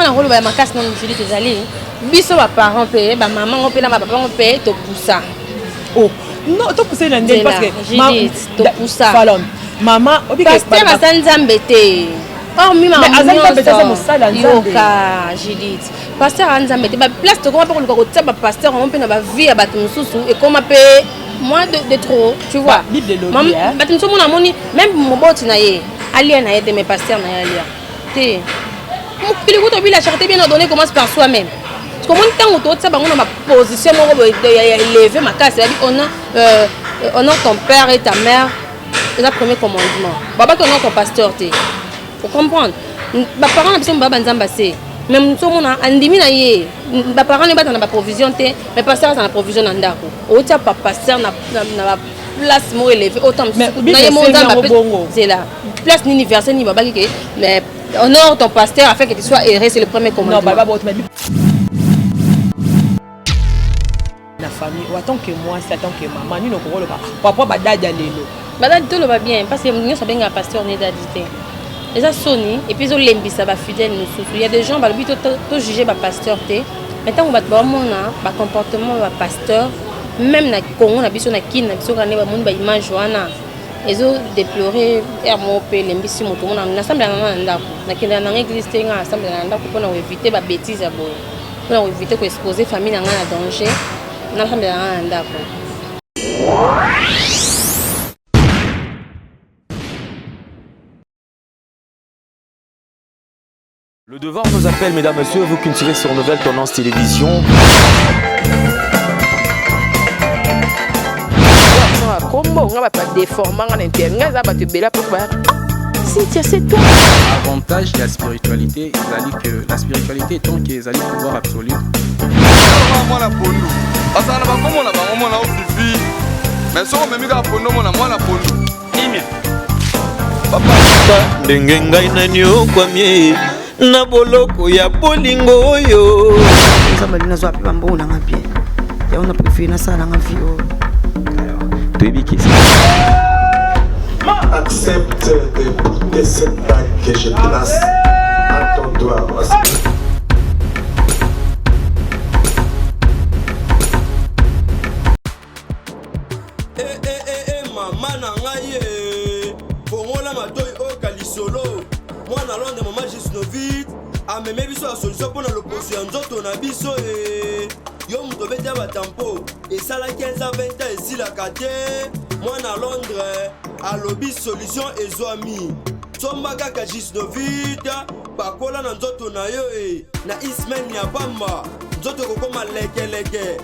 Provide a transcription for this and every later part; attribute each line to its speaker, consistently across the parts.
Speaker 1: nakoloba ya makasi nano Judith ezali biso baparent mpe bamama ngo mpe na bapapa ngo mpe topusa.
Speaker 2: Oh non, topusa na ndenge parce que
Speaker 1: Judith, topusa.
Speaker 2: Falon mama.
Speaker 1: Pasteur aza Nzambe te. Hormis
Speaker 2: aza Nzambe te, aza mosala ya Nzambe.
Speaker 1: Yoka Judith, pasteur aza Nzambe te. Baplace tokoma mpe koluka kotia bapasteur yango mpe na bavie ya bato mosusu ekoma mpe moins de trop, tu vois.
Speaker 2: Bible elobi.
Speaker 1: Bato mosusu omona amoni même moboti na ye alia na ye te, mais pasteur na ye alia te. Mokili kuta obi, la charité bien ordonnée commence par soi-même. Komoni ntango totia bango na baposition moko boye ya élevé makasi, yabi honore ton père et ta mère, eza premier commandement. Babaki honore ton pasteur te. Ocomprendre, baparent na biso baa banzambe ase, mais motu omona andimi na ye, baparent ne baza na baprovision te, mais pasteur aza na provision na ndako. Otia pasteur na baplace moko élevé, autant na ye mo Nzambe zela place nini, verset nini babaki ke mais honore ton pasteur afin que tu sois heureux, c'est le premier commandement?
Speaker 2: Non, na famille en tant que mwasi, en tant que mama, nini okokoloba papa badadi ya lelo?
Speaker 1: Badadi, toloba bien, parce que nyonso abengaka pasteur ne dadi te, eza soni et puis ezolembisa bafidèle mosusu. Ya des gens balobi tojuge bapasteur te, mais ntango bato baomona bacomportement ya bapasteur, même na Congo na biso, na Kini na biso kaka nde bamoni baimage wana, ezodéplore aire moko mpe elembisi moto. Omona nasambela nanga na ndako, nakendela nanga église te, nga nasambela na ndako mpona koéviter babêtise ya boye, mpona koéviter koexposer famille na nga na danger. Nasambela nanga na ndako.
Speaker 3: Le devoir nous appelle, mesdames, messieurs, vous qui nous suivez sur Nouvelle Tendance Télévision.
Speaker 4: Kombo nga bato badeforma nga na inter nga, eza bato ebele apo ba Cynthia, c'est toi.
Speaker 5: Avantage ya spiritualité ezali que la spiritualité étant que ezali pouvoir absolu.
Speaker 6: Mwana pondu bazala na bakombo na bango, mwana ofifi, mais soki omemi kaka pondu, omona mwana pondu imia.
Speaker 7: Ndenge ngai naniokwami na boloko ya bolingo oyo.
Speaker 8: Nzambe alingi nazwa mpe bambongo nanga bien, yango na préféré nasala nanga vie oyo.
Speaker 3: Toyebi kesi.
Speaker 9: Accepte de porter cette bague que je place à ton doigt.
Speaker 6: E, e, e, e, mama na ngai ye, fongola matoi, oyoka lisolo. Mwana Londres, mama Gisnovit ameme biso ya solution mpo na loposo ya nzoto na biso. E yo moto obeti ya batampo esalaki 15 ans, 20 ans, esilaka te. Mwana Londres alobi solution ezwami. Somba kaka Gisnovit, pakola na nzoto na yo e na ismaine ya pamba, nzoto ekokoma lekeleke,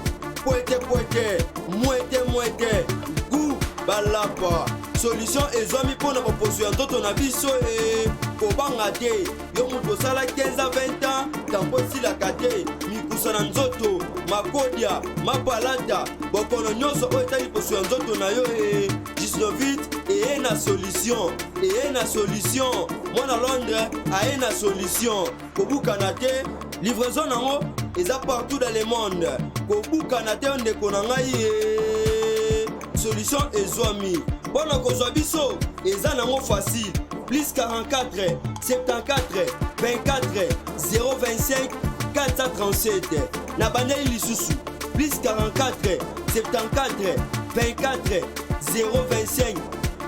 Speaker 6: pwete pwete, mwete mwete, gu balapa. Solution ezwami mpo na boposo ya nzoto na biso. E kobanga te, yo moto osala 15 a 20 ans tampo esilaka te, mikusa na nzoto, makodia, mapalata, bokono nyonso oyo etali poso ya nzoto na yo, e Gisnovit eye na solution, eye na solution. Mwana Londres aye na solution. Kobukana te, livraison nango eza partout dans le monde. Kobukana te, ndeko na ngai ye, solution ezwami. Mpo na kozwa biso eza nango facile: plus 44 74 24 025 437. Na bandeli lisusu: plus 44 74 24 025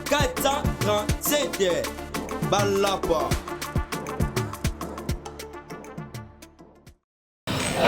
Speaker 6: 437. Balapa.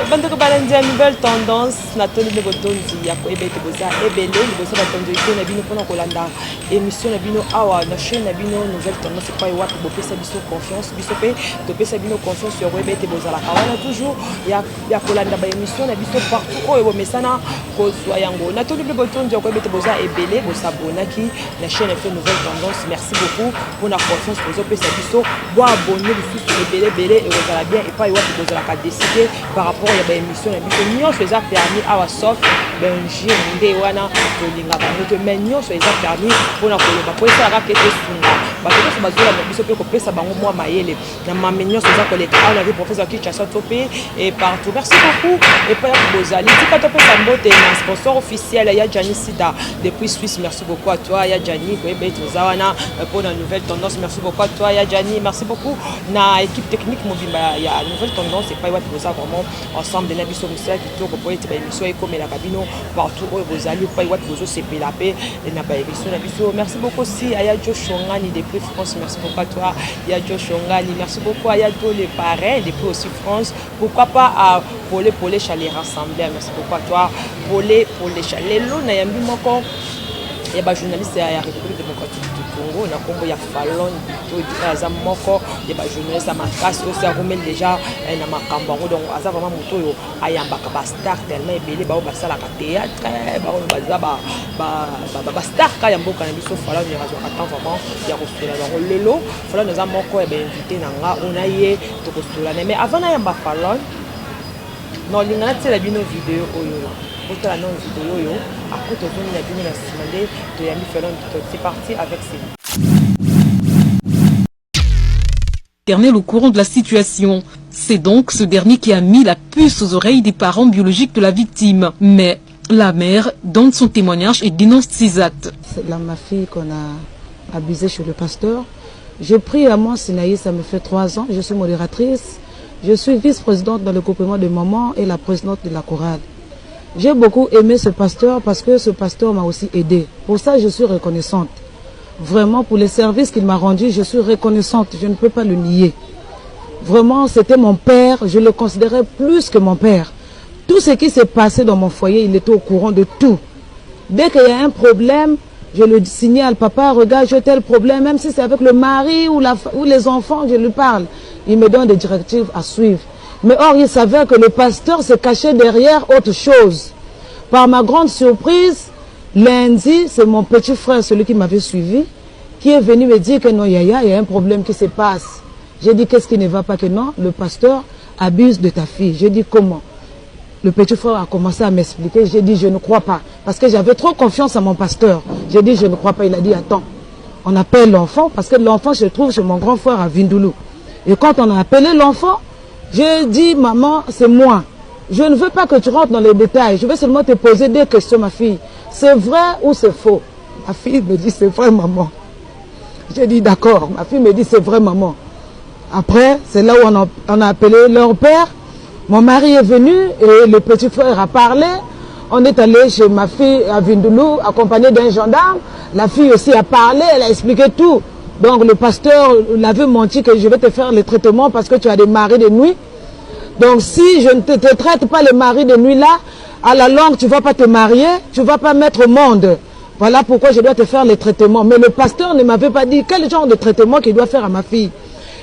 Speaker 2: Bandeko balandi ya Nouvelle Tendance, natondi nde botondi ya koyeba ete boza ebele liboso batondoli na bino mpona kolanda émission na bino awa na chaîne na bino Nouvelle Tendance, epai wapi bopesa biso confiance, biso mpe topesa bino confiance ya koyeba ete bozalaka wana toujours ya kolanda baémission na biso partout oyo bomesana kozwa yango. Natondi mpe botondi ya koyeba ete boza ebele bosabonaki na chaîne na biso Nouvelle Tendance. Merci beaucoup mpona confiance bozopesa biso. Boabonner lisusu ebele ebele, ekozala bien. Epai wapi bozalaka décide par rapport ya baémission na biso, nyonso eza permis awa, sauf bainjure nde wana tolingaka yango te, mais nyonso eza permis mpona koloba po esalaka ke esunga. Bato nyonso bazolanda biso mpe kopesa bango mwa mayele na mame nyonso eza koleka awa na ville province ya Kinshasa to mpe et partout. Merci beaucoup epai ya bozali. Tika topesa mbote na sponsor officiel ya Gianni Sida depuis Suisse. Merci beaucoup à toi ya Gianni, koyeba ete oza wana mpo na nouvelle tendance. Merci beaucoup à toi ya Gianni. Merci beaucoup na équipe technique mobimba ya nouvelle tendance epai wapi boza vraiment ensemble na biso. Mosala kitoko mpo ete baémission ekomelaka bino partout oyo bozali, epai wapi bozosepela mpe na baémission na biso. Merci beaucoup aussi aya Jo Shongani depuis France. Merci beaucoup à toi ya Jo Shongani. Merci beaucoup à Ya Jo le parrain depuis aussi France. Pourquoi pas à Pole Pole Chale Rassembleur. Merci beaucoup à toi Pole Pole Chale. Lelo nayambi moko ya bajournaliste ya République démocratique du Congo na nkombo ya Falon Bitodi. Aza moko ya bajournaliste ya makasi oyo aromeli déjà na makambo yango. Donc aza vraiment moto oyo ayambaka bastar tellement ebele, baoyo basalaka théâtre, baoyo baza bastar ka ya mboka na biso. Falon azwaka temps vraiment ya kosola bango. Lelo Falon aza moko ya bainvité na nga oyo na ye tokosola na. Mais avant nayamba Falon, na olinga natiela bino video oyo. Botala nano video oyo, après tozongi na bino na nsima nde toyambi Falon. C'est parti avec ces
Speaker 10: Éternel au courant de la situation. C'est donc ce dernier qui a mis la puce aux oreilles des parents biologiques de la victime. Mais la mère donne son témoignage et dénonce ses actes.
Speaker 8: C'est là ma fille qu'on a abusée chez le pasteur. J'ai pris à moi Sinaï, ça me fait 3 ans. Je suis modératrice. Je suis vice-présidente dans le groupement de mamans et la présidente de la chorale. J'ai beaucoup aimé ce pasteur parce que ce pasteur m'a aussi aidé. Pour ça, je suis reconnaissante. Vraiment, pour les services qu'il m'a rendus, je suis reconnaissante. Je ne peux pas le nier. Vraiment, c'était mon père. Je le considérais plus que mon père. Tout ce qui s'est passé dans mon foyer, il était au courant de tout. Dès qu'il y a un problème, je le signale. Papa, regarde, j'ai tel problème. Même si c'est avec le mari ou les enfants, je lui parle. Il me donne des directives à suivre. Mais or, il savait que le pasteur se cachait derrière autre chose. Par ma grande surprise, lundi, c'est mon petit frère, celui qui m'avait suivi, qui est venu me dire que non, Yaya, il y a un problème qui se passe. J'ai dit, qu'est-ce qui ne va pas? Que non, le pasteur abuse de ta fille. J'ai dit, comment? Le petit frère a commencé à m'expliquer. J'ai dit, je ne crois pas. Parce que j'avais trop confiance à mon pasteur. J'ai dit, je ne crois pas. Il a dit, attends. On appelle l'enfant parce que l'enfant se trouve chez mon grand frère à Vindoulou. Et quand on a appelé l'enfant, j'ai dit, maman, c'est moi. Je ne veux pas que tu rentres dans les détails. Je vais seulement te poser deux questions, ma fille. C'est vrai ou c'est faux? Ma fille me dit, c'est vrai, maman. J'ai dit, d'accord. Ma fille me dit, c'est vrai, maman. Après, c'est là où on a appelé leur père. Mon mari est venu et le petit frère a parlé. On est allé chez ma fille à Vindoulou, accompagné d'un gendarme. La fille aussi a parlé, elle a expliqué tout. Donc le pasteur l'avait menti que je vais te faire le traitement parce que tu as des maris de nuit. Donc si je ne te traite pas les maris de nuit là, à la longue, tu ne vas pas te marier, tu ne vas pas mettre au monde. Voilà pourquoi je dois te faire les traitements. Mais le pasteur ne m'avait pas dit quel genre de traitement qu'il doit faire à ma fille.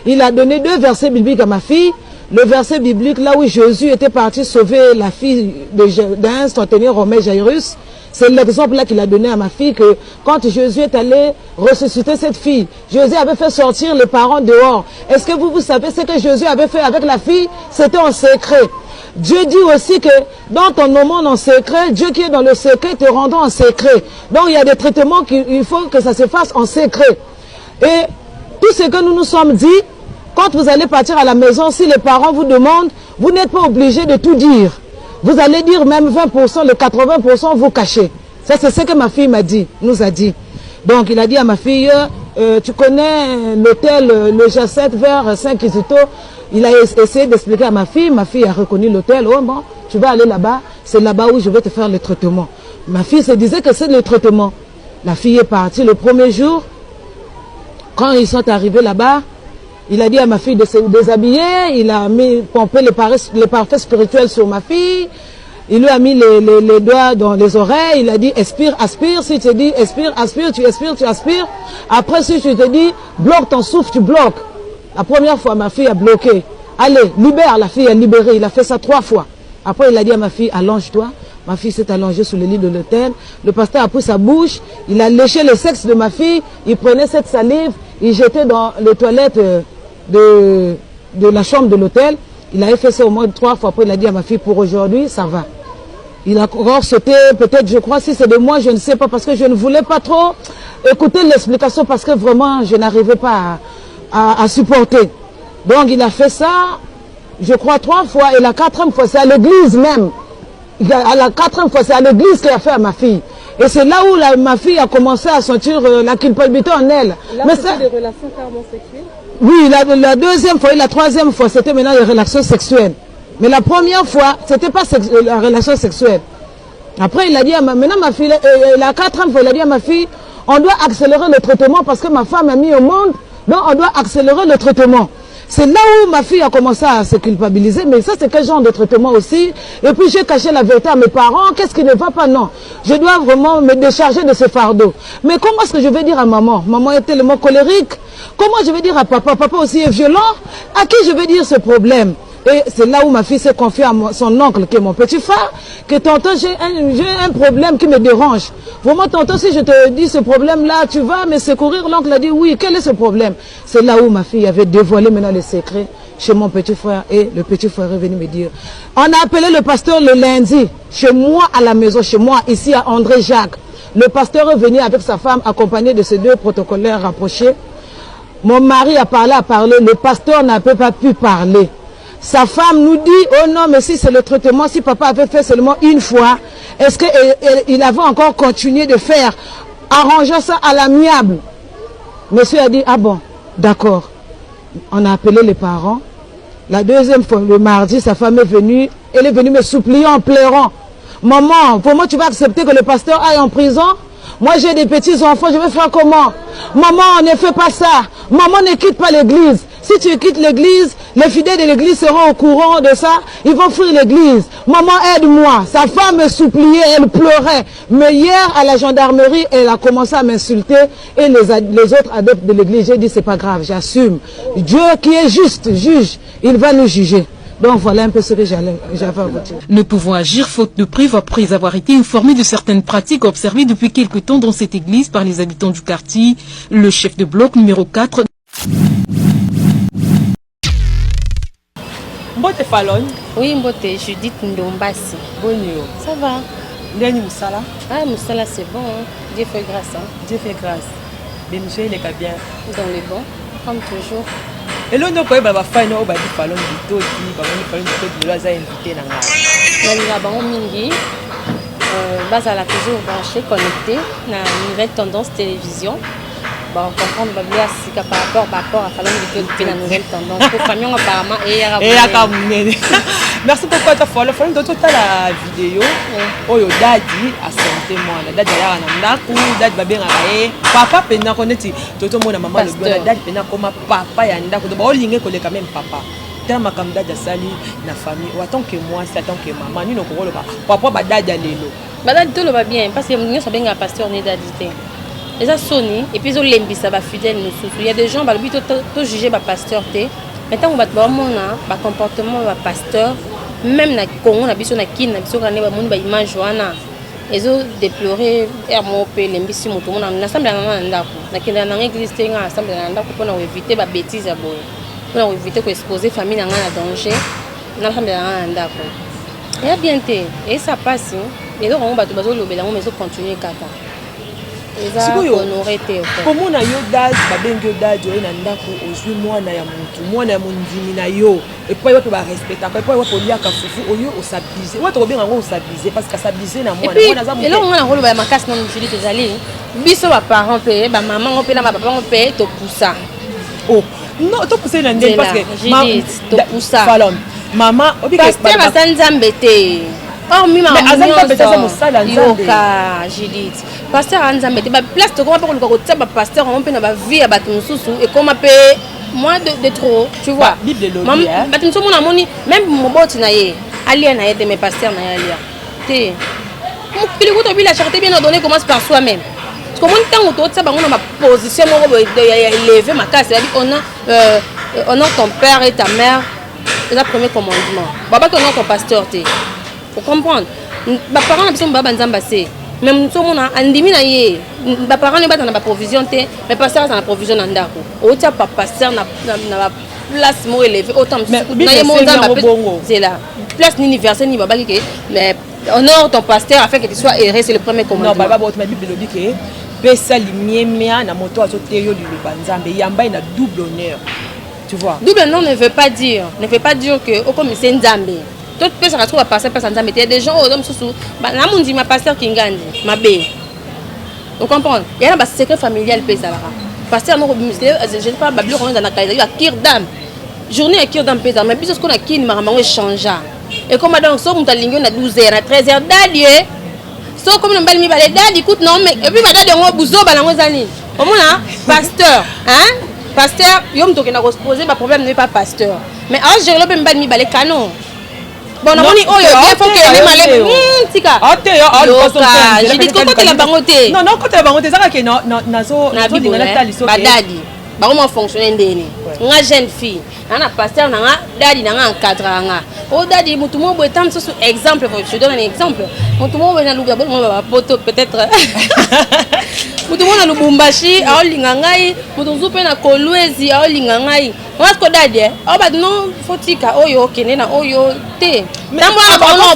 Speaker 8: Il a donné deux versets bibliques à ma fille. Le verset biblique là où Jésus était parti sauver la fille d'un centenier romain, Jairus, c'est l'exemple là qu'il a donné à ma fille, que quand Jésus est allé ressusciter cette fille, Jésus avait fait sortir les parents dehors. Est-ce que vous, vous savez ce que Jésus avait fait avec la fille? C'était en secret. Dieu dit aussi que dans ton aumône en secret, Dieu qui est dans le secret te rendra en secret. Donc il y a des traitements qu'il faut que ça se fasse en secret. Et tout ce que nous nous sommes dit, quand vous allez partir à la maison, si les parents vous demandent, vous n'êtes pas obligé de tout dire. Vous allez dire même 20%, le 80% vous cachez. Ça, c'est ce que ma fille m'a dit, nous a dit. Donc, il a dit à ma fille, tu connais l'hôtel, le G7 vers Saint-Kizito. Il a essayé d'expliquer à ma fille. Ma fille a reconnu l'hôtel. Oh bon, tu vas aller là-bas. C'est là-bas où je vais te faire le traitement. Ma fille se disait que c'est le traitement. La fille est partie le premier jour. Quand ils sont arrivés là-bas, il a dit à ma fille de se déshabiller. Il a mis, pompé les parfums spirituels sur ma fille. Il lui a mis les doigts dans les oreilles. Il a dit expire, aspire. Si tu te dis expire, aspire, tu expires, tu aspires. Après, si tu te dis bloque ton souffle, tu bloques. La première fois, ma fille a bloqué. Allez, libère. La fille a libéré. Il a fait ça trois fois. Après, il a dit à ma fille, allonge-toi. Ma fille s'est allongée sur le lit de l'hôtel. Le pasteur a pris sa bouche. Il a léché le sexe de ma fille. Il prenait cette salive. Il jetait dans les toilettes de la chambre de l'hôtel. Il avait fait ça au moins trois fois. Après, il a dit à ma fille, pour aujourd'hui, ça va. Il a encore sauté, peut-être, je crois, si c'est de moi, je ne sais pas, parce que je ne voulais pas trop écouter l'explication, parce que vraiment, je n'arrivais pas à, à, supporter. Donc, il a fait ça, je crois, trois fois, et la quatrième fois, c'est à l'église même. À la quatrième fois, c'est à l'église qu'il a fait à ma fille. Et c'est là où la, ma fille a commencé à sentir euh, la culpabilité en elle.
Speaker 11: Là,
Speaker 8: Mais
Speaker 11: c'était des relations carrément sexuelles
Speaker 8: Oui, la, la deuxième fois et la troisième fois, c'était maintenant les relations sexuelles. Mais la première fois, c'était pas euh, la relation sexuelle. Après, il a dit à ma, maintenant ma fille, euh, la quatrième fois, il a dit à ma fille, on doit accélérer le traitement parce que ma femme a mis au monde, donc on doit accélérer le traitement. C'est là où ma fille a commencé à se culpabiliser, mais ça c'est quel genre de traitement aussi Et puis j'ai caché la vérité à mes parents, qu'est-ce qui ne va pas Non, je dois vraiment me décharger de ce fardeau. Mais comment est-ce que je vais dire à maman Maman est tellement colérique. Comment je vais dire à papa Papa aussi est violent. À qui je vais dire ce problème et c'est là où ma fille s'est confiée à son oncle, qui est mon petit frère, que tonton, j'ai un, un problème qui me dérange. Vraiment, tonton, si je te dis ce problème-là, tu vas me secourir. L'oncle a dit oui, quel est ce problème C'est là où ma fille avait dévoilé maintenant le secret chez mon petit frère. Et le petit frère est venu me dire, on a appelé le pasteur le lundi, chez moi à la maison, chez moi, ici à André Jacques. Le pasteur est venu avec sa femme, accompagné de ses deux protocolaires rapprochés. Mon mari a parlé, a parlé. Le pasteur n'a pas pu parler. Sa femme nous dit, oh non, mais si c'est le traitement, si papa avait fait seulement une fois, est-ce qu'il avait encore continué de faire, arrangeant ça à l'amiable Monsieur a dit, ah bon, d'accord. On a appelé les parents. La deuxième fois, le mardi, sa femme est venue, elle est venue me supplier en pleurant. Maman, comment tu vas accepter que le pasteur aille en prison Moi, j'ai des petits-enfants, je vais faire comment Maman, ne fais pas ça. Maman, ne quitte pas l'église. Si tu quittes l'église, les fidèles de l'église seront au courant de ça. Ils vont fuir l'église. Maman, aide-moi. Sa femme me suppliait, elle pleurait. Mais hier, à la gendarmerie, elle a commencé à m'insulter et les, les autres adeptes de l'église, j'ai dit, c'est pas grave, j'assume. Dieu qui est juste, juge, il va nous juger. Donc voilà un peu ce que j'avais à vous dire.
Speaker 10: Ne pouvant agir faute de preuves après avoir été informé de certaines pratiques observées depuis quelque temps dans cette église par les habitants du quartier, le chef de bloc numéro 4
Speaker 2: Mbote Falon.
Speaker 1: Oui, Mbote, Judith Ndombasi.
Speaker 2: Boni yo.
Speaker 1: Ça va.
Speaker 2: Ndeni musala?
Speaker 1: Ah, musala c'est bon. Hein. Dieu fait grâce. Hein.
Speaker 2: Dieu fait grâce. L'émission il est bien.
Speaker 1: Dans les bons, comme toujours.
Speaker 2: Eloko nde okoyeba bafani oyo babi Falon Bitoti, bamoni Falon Bitoti lelo aza invité na ngai.
Speaker 1: Nalinga bango mingi. Euh, bazala toujours branché, connecté na nouvelle tendance télévision. Bon, comprendre babilo ya sika par rapport par rapport à Falon Bitoti mpe na nouvelle tendance. Po famille yango apparemment eyaka
Speaker 2: eyaka monene. Merci beaucoup ata Falon. Falon totala video oyo dadi asante mwana dadi ayaka na ndako dadi babengaka ye papa mpenza ko neti totomona mama alobi wana dadi mpenza akoma papa ya ndako to baolinga koleka meme papa tala makambo dadi asali na famille oyo atant que mwasi atant que mama nini okoki oloba papa badadi ya lelo
Speaker 1: badadi toloba bien parce que nyonso abengaka pasteur ne dadi te eza soni et puis ezolembisa bafidèle mosusu ya des gens balobi tojuge bapasteur te mais ntango bato baomona bacomportement ya bapasteur même na congo na biso na kini na biso kaka nde bamoni baimage wana ezo déplorer heure moko mpe elembisi moto omona nasambelaka nga na ndako nakendaka nanga église te nga nasambelaka na ndako mpona koevite babétise ya boye mpona koevite koexpose famille na nga na danger nasambelaka nga na ndako eya bien te eyesa mpasi eloko yango bato bazolobela yango ma ezocontinue kaka eza honore te
Speaker 2: komona yo dad babengi yo dad oye na ndako ozwi mwana ya motu mwana ya mondimi na yo epai wapi barespectaka epai wapi oliaka fufu oyo osabise oyo tokobenga yango osabise parce que asabise na mwana mwana aza
Speaker 1: moke eloko nga nakoloba ya makasi na mosili ezali biso baparent mpe bamama ngo mpe na bapapa ngo mpe topusa
Speaker 2: oh non topusa na ndenge parce
Speaker 1: que topusa
Speaker 2: falon mama
Speaker 1: pasteur aza nzambe te hormis makambo yoka Judith pasteur aza nzambe te baplace tokoma mpe koluka kotia bapasteur yango mpe na bavie ya bato mosusu ekoma mpe moins de, de trop tu vois bato mosusu omona amoni même moboti na ye alia na ye te mais pasteur na ye alia te mokili kutu obi la charité bien ordonnée commence par soi-même komoni ntango totia bango na baposition moko boye ya éleve makasi babi honore euh, honore ton père et ta mère eza premier commandement babaki honore ton pasteur te ocomprendre baparent na biso baba nzambe ase mais moto omona andimi na ye baparent ne baza na baprovision te mais pasteur aza na provision na ndako otia pa pasteur na baplace moko éleve oyo ta mosusu na ye mo nzambe zela place nini verset nini babaki ke mais Honore ton pasteur afin que tu sois heureux, c'est le premier commandement.
Speaker 2: Non, baba botma Bible elobi ke pesa limemia na moto azoteya yo liloba Nzambe, yamba ye na double honneur. Tu vois?
Speaker 1: Double honneur ne veut pas dire, ne veut pas dire que okomise Nzambe. Topesaka sikoyo bapasteur pesa Nzambe te. Des gens oyo mosusu na mondima pasteur Kingandi mabe. Ocomprendre? Ya na basecret familial mpe ezalaka. Pasteur moko je sais pas babiloko yango ezalaka ezali ba cure d'âme. Journée ya cure d'âme mpe ezalaka mais biso sikoyo na kini makambo yango echangea. Ekoma donc soki moto alingi yo na 12 heures na 13 heures dadi ye soki okomi na mibali mibale dadi kutu na et puis badadi yango buzoba nango eza nini omona pasteur hein pasteur yo moto okenda kopose baproblème naye pa pasteur mais aogere mpe mibali mibale canon bon namoni oyo bien faut kende malebe tika yoka judith kokotela bango te
Speaker 2: non nakotela bango te ezaka ke nazolinga natali soki
Speaker 1: badadi bango ma fonctionne ndeni nga jeune fille na na pasteur na nga dadi na nga encadraka nga o dadi motu moko boye ta mosusu exemple je donne un exemple motu moko boye na luga bolongo bapoto peut-être motu moko na lubumbashi aolinga ngai motu mosusu mpe na kolwezi aolinga ngai nga siko dadi ao bato no fotika oyo okende na oyo te ntango wana bango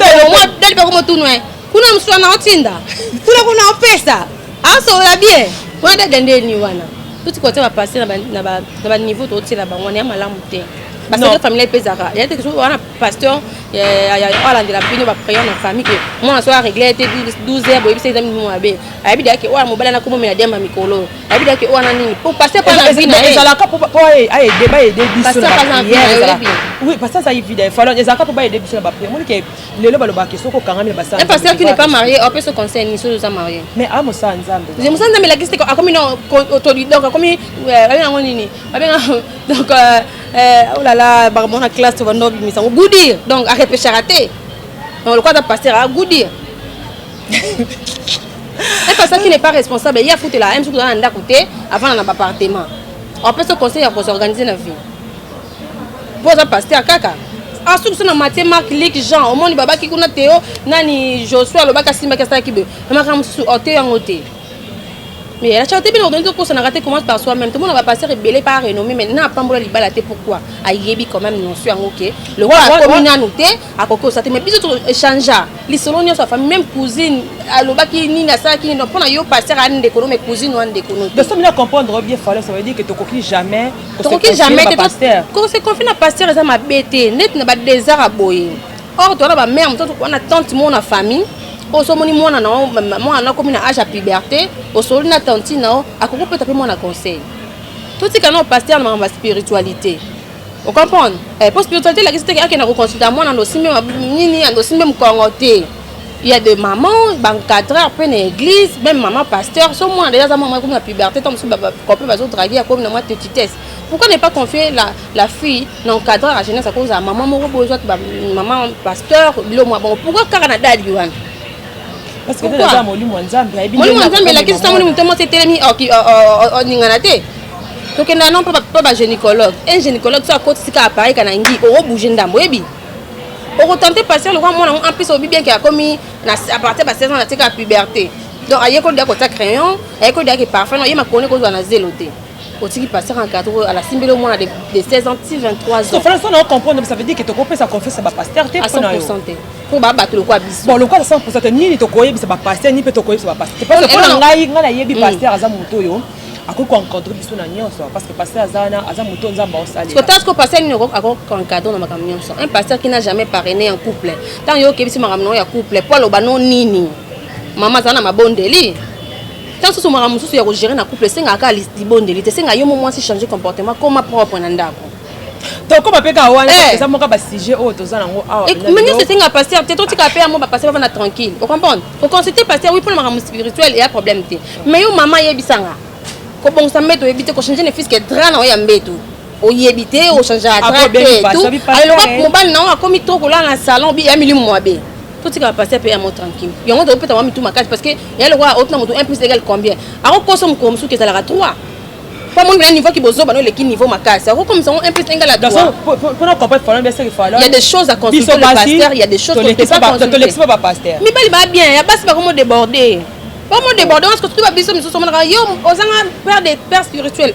Speaker 1: dadi bako motunu kuna mosusu wana otinda kuna kuna opesa asolola bien wana dada ndeni wana toti kotia bapasteur na baniveau totiela bango wana ya malamu te basecret familial mpe ezalaka ya te wana pasteur alandela bino baprière na famille ke mwana so aregle te 12 heures boyebisa eza mimo mabe ayebi deya ke oyo mobali ana komomela diamba mikolo ayebi deya ke oyo ana nini po pasteur mpa na vie na ye
Speaker 2: ezalaka po aide baede biso na baprière oui pasteur azali vida ezalaka po baede biso na baprière moni ke lelo balobaka ke soki okangami na basala
Speaker 1: un pasteur qui n'est pas marié opesa conseil ni soki oza marié
Speaker 2: mais a mosala nzambe
Speaker 1: je mosala nzambe elakisi te akomi na autodidacte akomi babenga yango nini babenga donc oh là là bakamona na classe tobanda obimisa yango goudir donc arepechaka te donc lokola aza pasteur agoudir un pasteur qui n'est pas responsable ye afutela ye mosuku oza na ndako te avanda na baappartement opesa conseil ya kosorganiser na vie mpo aza pasteur kaka asuki so na Matthieu Marc Luc Jean omoni babaki kuna Théo nani Josué alobaki asimbaki asalaki boye na makambo mosusu ote yango te mais la charité bien ordonnée tokosanaka te commence par soi-même tomona bapasteur ebele pa renommé mais na apambola libala te pourquoi ayebi quand même notion yango ke lokola akomi nanu te akoki kosa te mais biso toéchangea lisolo nyonso ya famille même cousine alobaki nini asalaki nini donc mpona yo pasteur aya ndeko no mais cousine wana ndeko no te
Speaker 2: donc soki na comprendre bien fallait ça veut dire que tokoki jamais
Speaker 1: tokoki jamais te kose confie na pasteur eza mabe te neti na badésert ya boye or toza na bamare mosusu wana tante moko na famille oyo so omoni mwana na mwana na akomi na age ya puberté osololi na tantine na yo akoki kopesa mpe mwana conseil totika na pasteur na makambo ya spiritualité ocomprendre eh, po spiritualité elakisi te akenda koconsulte mwana ando osimbe nini ando osimbe mokongo te il y a des mamans baencadreur mpe na église même maman pasteur so mwana déjà aza mwana akomi na puberté to mosusu bacopain bazodrague akomi na mwa petitesse pourquoi ne pas confier la, la fille na encadreur ya jeunesse akozala maman moko boye soit maman pasteur bilo mwa bongo pourquoi kaka na dadi wana
Speaker 2: parce que eza molimo ya nzambe ayebi
Speaker 1: molimo ya nzambe elakisi ntango moto mwasi etelemi oningana te tokenda no mpo bagynécologue un gynécologue so akotisi kaka appareil ka na ngi okobouge ndambo oyebi okotente pasteur lokwa mwana ngo en plus obi bien ke akomi à partir ba 16 ans atika ya puberté donc aye kodia kotia crayon aye kodia ke parfum ye makoni kozwa na zelo te otiki pasteur encadre alasimbeli omwana de 16 ans ti 23 ans
Speaker 2: so fala so na comprendre ça veut dire que tokopesa confiance ya bapasteur te
Speaker 1: à 100% te mpo ba bato lokwa biso
Speaker 2: bon lokwa 100% te nini tokoyebisa bapasteur nini mpe tokoyebisa bapasteur te parce que mpona ngai ngai nayebi pasteur aza moto oyo akoki koencadre biso na nyonso parce que pasteur aza wana aza moto nzambe aosalela
Speaker 1: kotala siko pasteur nini akoencadre na makambo nyonso un pasteur qui n'a jamais parrainé un couple ntango yo okebisi makambo na yo ya couple po aloba no nini mama aza na mabondeli ntango mosusu makambo mosusu ya kogérer na couple esengaka kaka libondeli te esengaka yo mo mwasi changer comportement koma propre na ndako
Speaker 2: tokóma mpe kaka wana eza moko basujet oyo toza nango awa
Speaker 1: mais nyonso esengaka pasteur te totika mpe yango bapasteur bavanda tranquille ocomprendre oconsulte pasteur oui mpona makambo spirituel eya problème te mais yo mama ayebisanga kobongisa mbeto oyebi te kochange ne fût-ce que drap na oyo ya mbeto oyebi te ochange ya drap te tout aloka mobali na yo akomi trop kolala na salon ya milimo mabe totika bapasteur mpe yango tranquille yango tokopeta mwa mitu makasi parce que ya lokola otuna moto 1 plus égal combien akokosa mokolo mosuku ezalaka 3 po amoni bena niveau kibozoba no eleki niveau makasi akokomisa ngo 1 plus 1 égale à 3
Speaker 2: mpona comprendre falon bien sûr
Speaker 1: il y a des choses à consulter le pasteur il y a des choses qu'on ne peut pas consulter
Speaker 2: tolekisi pa bapasteur
Speaker 1: mibali ba bien ya basi bakomo déborder bakomo déborder parce que surtout babiso misusu omonaka yo ozanga père de père spirituel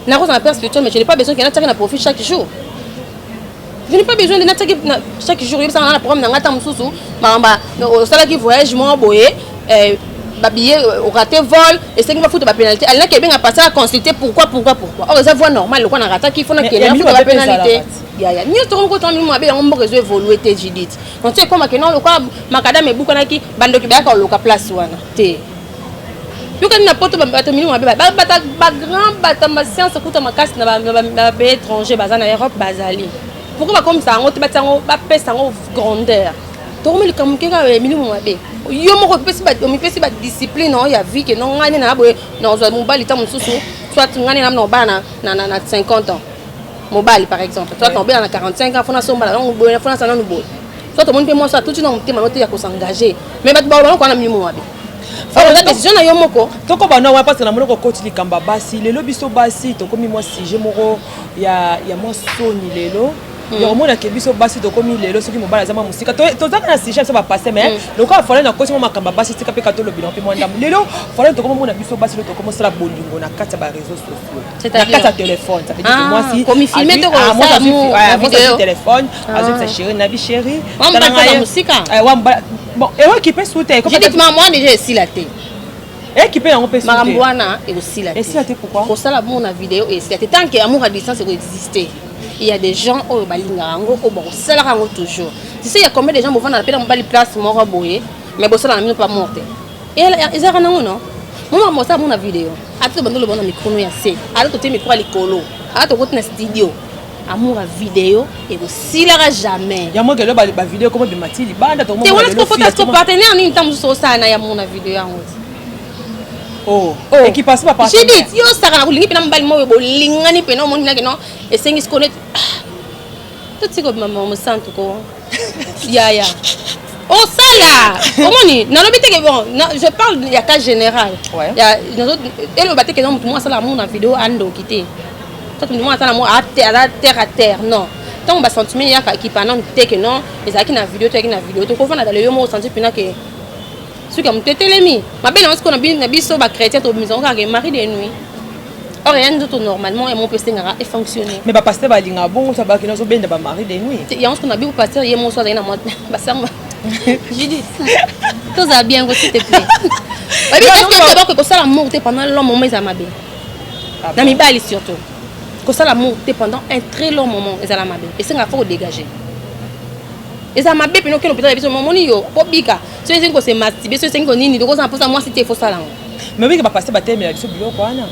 Speaker 1: nakozanga père spirituel mais je n'ai pas besoin kena tiaka na profit chaque jour. Je n'ai pas besoin de natiaki chaque jour yebisaka nga na programme na nga ata mosusu makambo osalaki voyage moko boye, babillet oraté, vol esengi bafuta bapénalité, alingaki ebenga pasteur aconsulte pourquoi, pourquoi, pourquoi. Or eza voie normale, lokwa na rataki, fo nakende nafuta bapénalité. Yaya, nyonso tokomi kotanga milimo mabe yango, mboka ezo évolue te. Judith, donc ekomake non, lokwa makadame ebukanaki, bandoki bayaka koluka place wana te. Yokani na poto, bato milimo mabe, bagrand bato ya science kuta makasi na bapays étranger, baza na Europe, bazali. Pourquoi bakomisa yango te? Batia yango, bapesa yango grandeur. Tokomi likambo moke kaka milimo mabe. Yo moko omipesi badiscipline oyo ya vie ke no, ngai nde na boye, nazwa mobali ta mosusu, soit ngai nde na mobala na 50 ans, mobali par exemple, soit nobela na 45 ans, fona sombala nango boye, fona sala nanu boye, soit omoni mpe mwasi atuti na motema no te ya kosengage. Mais bato baloba kwana milimo mabe, oza décision na yo moko.
Speaker 2: Tokoba na wana, parce que namoni kokoti likambo ya basi. Lelo biso basi tokomi mwa sujet moko ya mwa soni lelo ya komonake. Biso basi tokomi lelo, soki mobali aza mwa mosika, tozaka na sujet biso bapasse. Mais lokola Falone nakoti mwa makambo ya basi, tika mpe ka tolobela mpe mwa ndambo. Lelo Falone, tokomi omona biso basi lelo tokomi osala bolingo na kati ya baréseaux sociaux, na kati ya telefone. Ça veut dire que mwasi azwi telefone, azobisa chéri na bi chéri. Bon, ewoki mpe su te.
Speaker 1: Mwa déjà esila te.
Speaker 2: Ekipe yango mpe.
Speaker 1: Makambo wana ekosila
Speaker 2: te. Esila te, pourquoi?
Speaker 1: Kosala bongo na video esila te. Tant que amour à distance ekoexiste, il y a des gens oyo balingaka yango, oyo bakosalaka yango toujours. Tu sais, il y a combien de gens bovanda mpe na mobali place moko boye, mais bosala na bino pa amour te? Ezalaka nango non. Mo makambo osala mo na video, ata tobanda oloba na micro ya se, ata totie micro ya likolo, ata tokoti na studio, amour ya video ekosilaka jamais.
Speaker 2: Yango kelo bavideo komo bima ti libanda.
Speaker 1: Te, wana siko partenaire nini ntango mosusu osala na ya amour na video yango ti?
Speaker 2: Oh, équipation ba
Speaker 1: partenaire. Judith, yo osaka na kolingi mpena mobali moko bolingani mpena, omoni nake non, esengi siko neti totika obima mosantu ko. Yaya, osala omoni, nalobi teke bon, je parle ya cas général. Eloba teke no, motu moko asala amour na video andoki te, soit motu moko asala amour aza terre à terre, non. Ntango basentiment eyaka, ekipa nanu te ke non, ezalaki na video, toyaki na video, tokovanda dalo, yo moko osanti mpena ke soki ya moto etelemi mabe nango. Sikoyo na biso bachrétien, tobimisa ngo kaka mari de nuit. Or ya nzoto normalement yango mpe esengaka efonctionner.
Speaker 2: Mais bapasteur balingaka bongo so, bakende ozobenda bamari de nuit.
Speaker 1: Yango sikoyo na biso pasteur ye moko so azali na mwa basango. Judith, tozala bien ko, s'il te plaît. Oyebi, est-ce que d'abord kosala amour te pendant long moment ezala mabe na mibali? Surtout kosala amour te pendant un très long moment ezala mabe, esengaka fo kodégage. Eza mabe pene okende hôpital ya biso, momoni yo po bika. So esengi kose masturber, so esengi konini, tokozala mposa mwasi te, efosala yango.
Speaker 2: Mais obiki bapasteur batelemela biso biloko wana.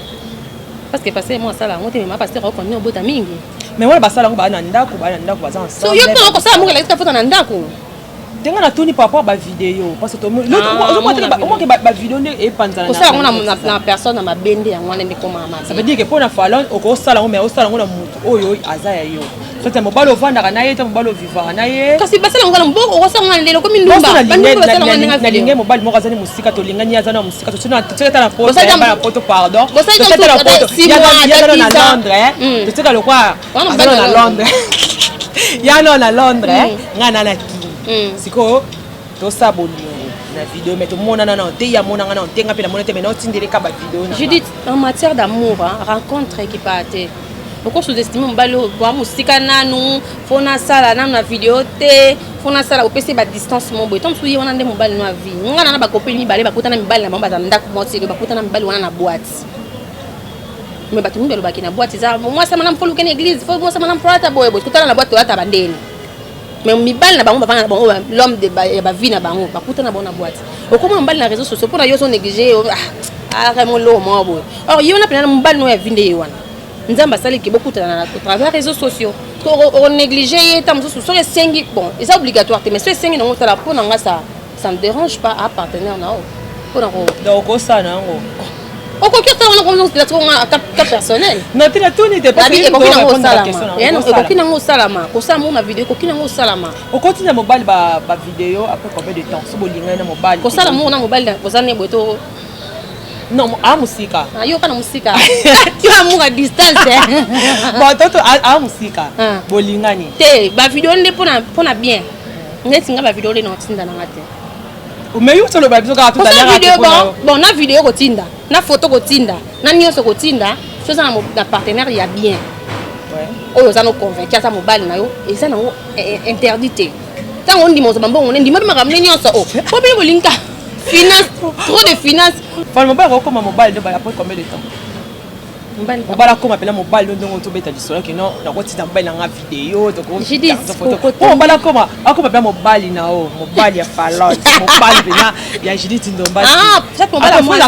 Speaker 1: Parce que pasteur mo asala yango te, mais ma pasteur akokontinue obota mingi.
Speaker 2: Mais wana basala yango, baa na ndako, baa na ndako, baza
Speaker 1: ensemble. So yo mpo okosala moko elakisi fota na ndako.
Speaker 2: Tenga natuni par rapport bavideo, parce que omoke bavideo nde epanzana.
Speaker 1: Kosala yango na personne na mabende, yango wana nde komaka mabe.
Speaker 2: Ça veut dire que mpo na Falon, okosala yango, mais osala yango na motu oyo aza ya yo, soki mobali ovandaka na ye te, mobali ovivaka na ye.
Speaker 1: Kasi basala yango na okosala yango ndenge okomi ndumba. Bandumba basala yango ndenge.
Speaker 2: Nalingi mobali moko azali mosika, tolingani, aza na mosika, totika na poto, na poto, pardon, totika na poto, yazana na Londres, totika lokwa azana na Londres, yana na Londres, ngai na na Kini. Sikoyo tosala bolingo na video, mais tomonana nano te, ya monanga nano te, nga mpe namona te, mais naotindeleka bavideo.
Speaker 1: Judith, en matière d'amour, rencontre ekipa te. Oko sous-estime mobali oyo bwa mosika nanu, fo nasala nanu na video te, fo nasala opesi badistance mo boye to mosusu, ye wana nde mobali no ya vie. Nga na bakopeli mibale bakutana, mibali na bango baza ndako moko, bakutana mibali wana na boîte. Mais bato mingi balobaki na boîte eza mwasi malamu, fo lukeni église, fo mwasi malamu, fo ata boye boye. Totala na boîte, toyata bandeni, mais mibali na bango bavanda na bango, l'homme ya bavie na bango bakutana bango na boîte. Okoma mobali na réseau sociaux mpona yo ozo néglige aremo moko boye. Or ye wana mpena mobali no ya vie nde ye wana Nzambe asaliki bokutana na travers réseaux sociaux. Onéglige ye ta mosusu, soki esengi, bon, eza obligatoire te, mais so esengi nango osala, mpo na nga ça me dérange pas. A partenaire na o mpona ko
Speaker 2: Donc okosala na yango.
Speaker 1: Okoki osala wana cas personnel.
Speaker 2: Non, te, natuni te.
Speaker 1: Ekoki nango osalama, ekoki nango osalama, kosala mo na video ekoki nango osalama.
Speaker 2: Okotinda mobali bavideo après combien de temps, so bolingani na mobali?
Speaker 1: Kosala moko na mobali oza ne boye to?
Speaker 2: Non, a mosika.
Speaker 1: Yoka na mosika, yo amour à distance.
Speaker 2: Bon, toto a mosika, bolingani.
Speaker 1: Te, bavideo nde mpona bien, neti nga bavideo nde na otinda nanga te.
Speaker 2: Mais yo toloba biso kaka.
Speaker 1: Kosala video, bon, na video kotinda, na photo kotinda, na nyonso kotinda, so oza na partenaire ya bien. Oyo oza no convaincu aza mobali na yo, eza nango interdit te. Ntango ondima ozwa bambongo ne, ndima mpe makambo ne nyonso o. Po bino bolingi finance, trop de finance.
Speaker 2: Fally, mobali akokoma mobali nde après combien de temps? Mobali akoma mpena mobali no ndenge tobeta lisolo ke non, nakotinda mobali na nga video, po mobali akoma mpena mobali na o mobali ya Falone, mobali mpena ya Judith Ndomba.
Speaker 1: Ah,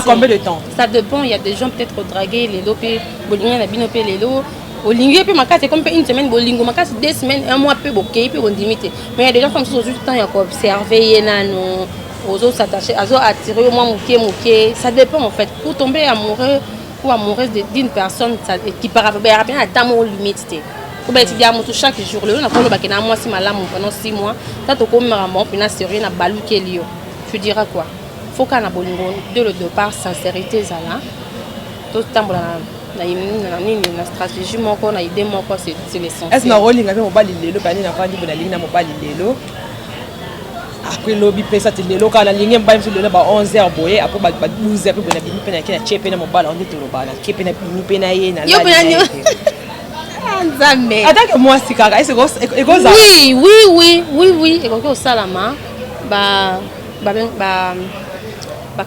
Speaker 2: combien de temps?
Speaker 1: Ça dépend. Il y a des gens peut-être draguer lelo mpe bolingi na bino mpe lelo, olingi ye mpe makasi, ekomi mpe une semaine bolingo makasi, 2 semaines, un mois mpe bokei mpe bondimi te. Mais il y a des gens comme mosusu ozwi temps ya koobserve ye nano, ozo s'attacher, azo attirer yo mwa moke moke. Ça dépend en fait. Pour tomber amoureux ou amoureuse d'une personne, ça ekipaka bayaka mpe na temps moko limite te. Po baétudia moto chaque jour. Lelo nakolobake na mwasi malamu pendant 6 mois, ta tokomaka mo mpena sérieux na balukeli yo, tu diras quoi? Faut kaka na bolingo dès le départ sincérité ezala, totambola na nini, na stratégie moko, na idée moko, c'est l'essentiel.
Speaker 2: Est ce nakolinga mpe mobali lelo mpe ani navandi boye, nalingi na mobali lelo, après lobi mpe sati lelo kaka nalingi mobali mosusu lelo ba 11 heures boye, après ba 12 heures mpe boye nabimi mpe nake na tie mpe na mobali yango nde toloba, nake mpe nabimi mpe na ye.
Speaker 1: Yo mpe nani? Nzambe!
Speaker 2: Atake mwasi kaka ekozala?
Speaker 1: Oui, ekoki kosalama. Ba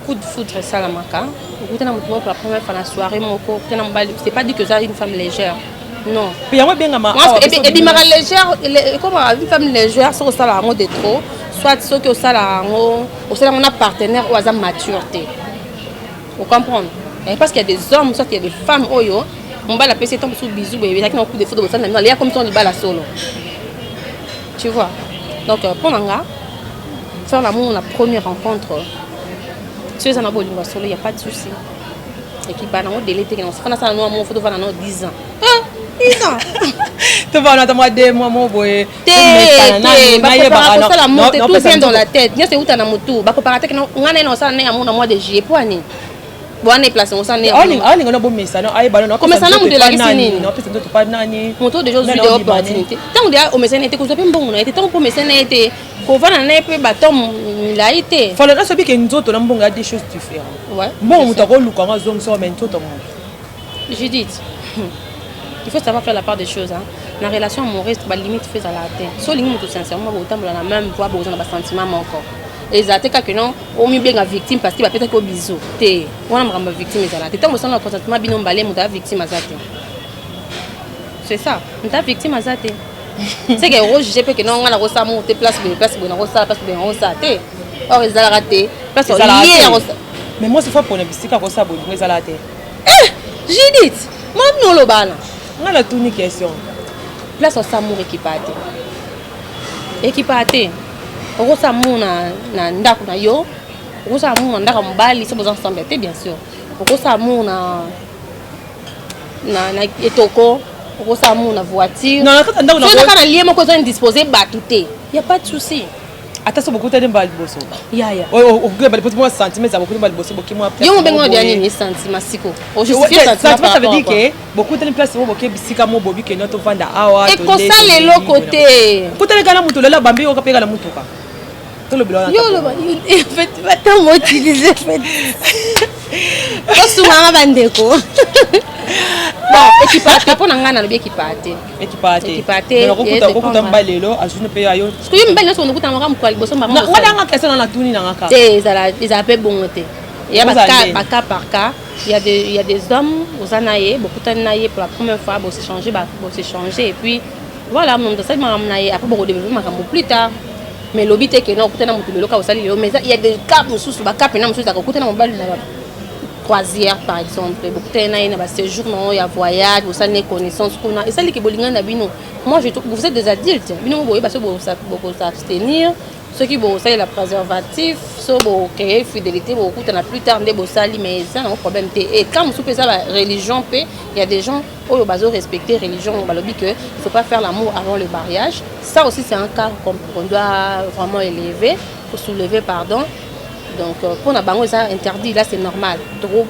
Speaker 1: coup de foudre esalamaka. Okutana motu moko pour la première fois na soirée moko, okutana mobali, c'est pas dit que oza une femme légère, non.
Speaker 2: Mpe yango ebengama?
Speaker 1: Ebimaka légère, ekomaka une femme légère soki osala yango de trop, soit soki osala yango, osala yango na partenaire oyo aza mature te, ocomprendre? Parce qu'il y a des hommes, soit il y a des femmes oyo mobali apesi etan mosusu bizu boye, ezalaki na coup de foudre, bosala na bino, aleya comme son libala solo, tu vois? Donc mpo na nga, faire l'amour na première rencontre, soki eza na bolingo ya solo, y a pas de souci. Ekipa nango délai te. Kena fana sala no amour, faut tovanda nano 10 ans. Ah, 10 ans.
Speaker 2: Tovanda ata mwa 2 mois mo boye.
Speaker 1: Te te, bakopaka kosala amour te. Tout vient dans la tête, nyonso euta na motu. Bakopaka te nga naye na osala naye amour na mois de juillet. Po ani wana eplace osala naye?
Speaker 2: Aolinga no bomesana, ayeba.
Speaker 1: Komesana moto elakisi nini?
Speaker 2: Opesa nzoto pa nani?
Speaker 1: Moto déjà ozwi de opportunité. Ntango deya omesani ye te, kozwa mpe mbongo na ye te. Ntango mpo omesani ye te, kovanda na ye mpe bato milai te.
Speaker 2: Fala, nasobi ke nzoto na mbongo ya deux choses différentes. Mbongo moto akoluka yango azongisa, mais nzoto moto.
Speaker 1: Judith, il faut savoir faire la part des choses, hein. Na relation amoureuse, balimite faut ezala te. So olingi moto sincèrement, botambola na même voie, boza na basentiment moko. Ezala te kaka non, omibenga victime parce que bapesaki yo biso te. Wana makambo ya victime ezala te. Ntango bosala na consentement bino mbale, moto aza victime aza te. C'est ça, moto aza victime aza te. C'est que ojuge mpe ke non, nga nakosala moko te, place boye, place boye nakosala, place boye nakosala te. Or ezalaka te place ye.
Speaker 2: Mais moi, c'est fois mpona bisika kosala bolingo ezalaka te.
Speaker 1: Judith, mami, olobana.
Speaker 2: Nga natuni question.
Speaker 1: Place osala amour ekipa te, ekipa te. Okosala amour na ndako na yo, okosala amour na ndako ya mobali so boza ensemble te, bien sûr. Okosala amour na etoko, okosala amour na voiture. Soki na lie moko eza indispose bato te, y a pas de souci.
Speaker 2: Ata so bokutani mbala liboso?
Speaker 1: Yaya.
Speaker 2: Okokeba liboso mwa sentiment eza, bokutani mbala liboso, boki mwa.
Speaker 1: Yo mobengi odia nini sentiment siko?
Speaker 2: Sentiment, ça veut dire que bokutani place mo, boke bisika mo, bobi kende tovanda awa.
Speaker 1: Ekosala eloko te.
Speaker 2: Kutani kaka na motu lelo, bambi yoka mpe kaka na mutuka, tolobela wana.
Speaker 1: Yo oloba batango utilize tosunganga bandeko. Bon, ekipa te. Mpo na ngai nalobi ekipa te.
Speaker 2: Ekipa te.
Speaker 1: Ekipa te.
Speaker 2: Okuta mobali lelo, azwi mpe ayo.
Speaker 1: Soki mibali nyonso okutana maka mokolo liboso.
Speaker 2: Nanga question na natuni nanga
Speaker 1: kaka. Te, ezala mpe bongo te. Ya bacas par cas. Il y a des hommes, oza na ye, bokutani na ye pour la première fois, bos'échange, bos'échange et puis voilà, moto asali makambo na ye, après bokodéveloppe makambo plus tard. Mais lobi te ke na okutana motu lelo kaka osali lelo. Mais il y a des cas mosusu, bacas mpena mosusu ezalaka okutana mobali na croisière par exemple, bokutani na ye na baséjour na ya voyage, bosali na connaissance kuna, esaliki bolingani na bino. Moi je, vous êtes des adultes, bino mo boyeba soki bokosabstenir, soki bosalela préservatif, so bocréer fidélité, bokutana plus tard nde bosali, mais eza nango problème te. Et quand mosusu mpe eza bareligion mpe, il y a des gens oyo bazo respecter religion, balobi que il faut pas faire l'amour avant le mariage. Ça aussi, c'est un cas qu'on doit vraiment élever, faut soulever, pardon. Donc mpona bango eza interdit, là c'est normal,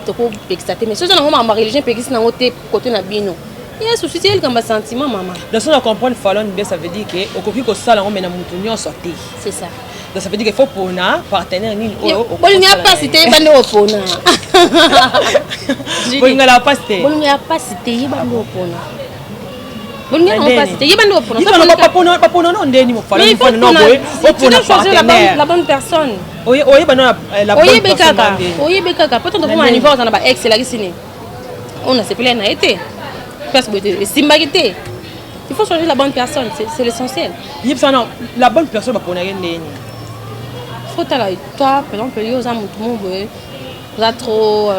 Speaker 1: tokopekisa te. Mais soki eza nango makambo ya religion epekisi nango te côté na bino, ya souci te, likambo ya sentiment, mama.
Speaker 2: Donc so na comprendre Falon bien, ça veut dire que okoki kosala yango mais na motu nyonso te?
Speaker 1: C'est ça.
Speaker 2: Donc ça veut dire que faut pona partenaire nini oyo.
Speaker 1: Bolingo ya pasi te, yeba nde opona.
Speaker 2: Bolingo ya pasi te.
Speaker 1: Bolingo ya pasi te, yeba nde opona. Bolingi yango mpasi te, yeba nde
Speaker 2: opona. Bapona no ndeni
Speaker 1: mofalaopona partenaire, la bonne personne.
Speaker 2: Oyeba no
Speaker 1: la bonne personne kaka, oyebi kaka po tanto koma niveau oza na ba ex, elakisi nini? Oyo nasepeli na ye te, place boye te, esimbaki te. Il faut changer la bonne personne, c'est l'essentiel.
Speaker 2: Yebisa na la bonne personne, baponaki ndeni?
Speaker 1: Faut tala toi, par exemple, yo oza motu mo boye, oza trop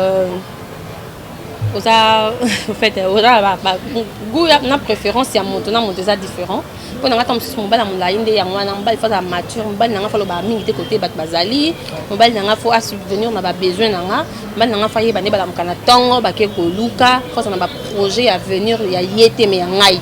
Speaker 1: oza, en fait, oza goût na préférence ya moto na moto eza différent. Mpo na nga, ta mosusu mobali ya molai nde yango wana. Mobali faut azala mature, mobali na nga faut alobaka mingi te kote bato bazali, mobali na nga faut asubvenir na babesoin na nga, mobali na nga faut ayeba nde balamuka na ntongo, bake koluka, faut azala na baprojet ya avenir ya ye te, mais ya ngai,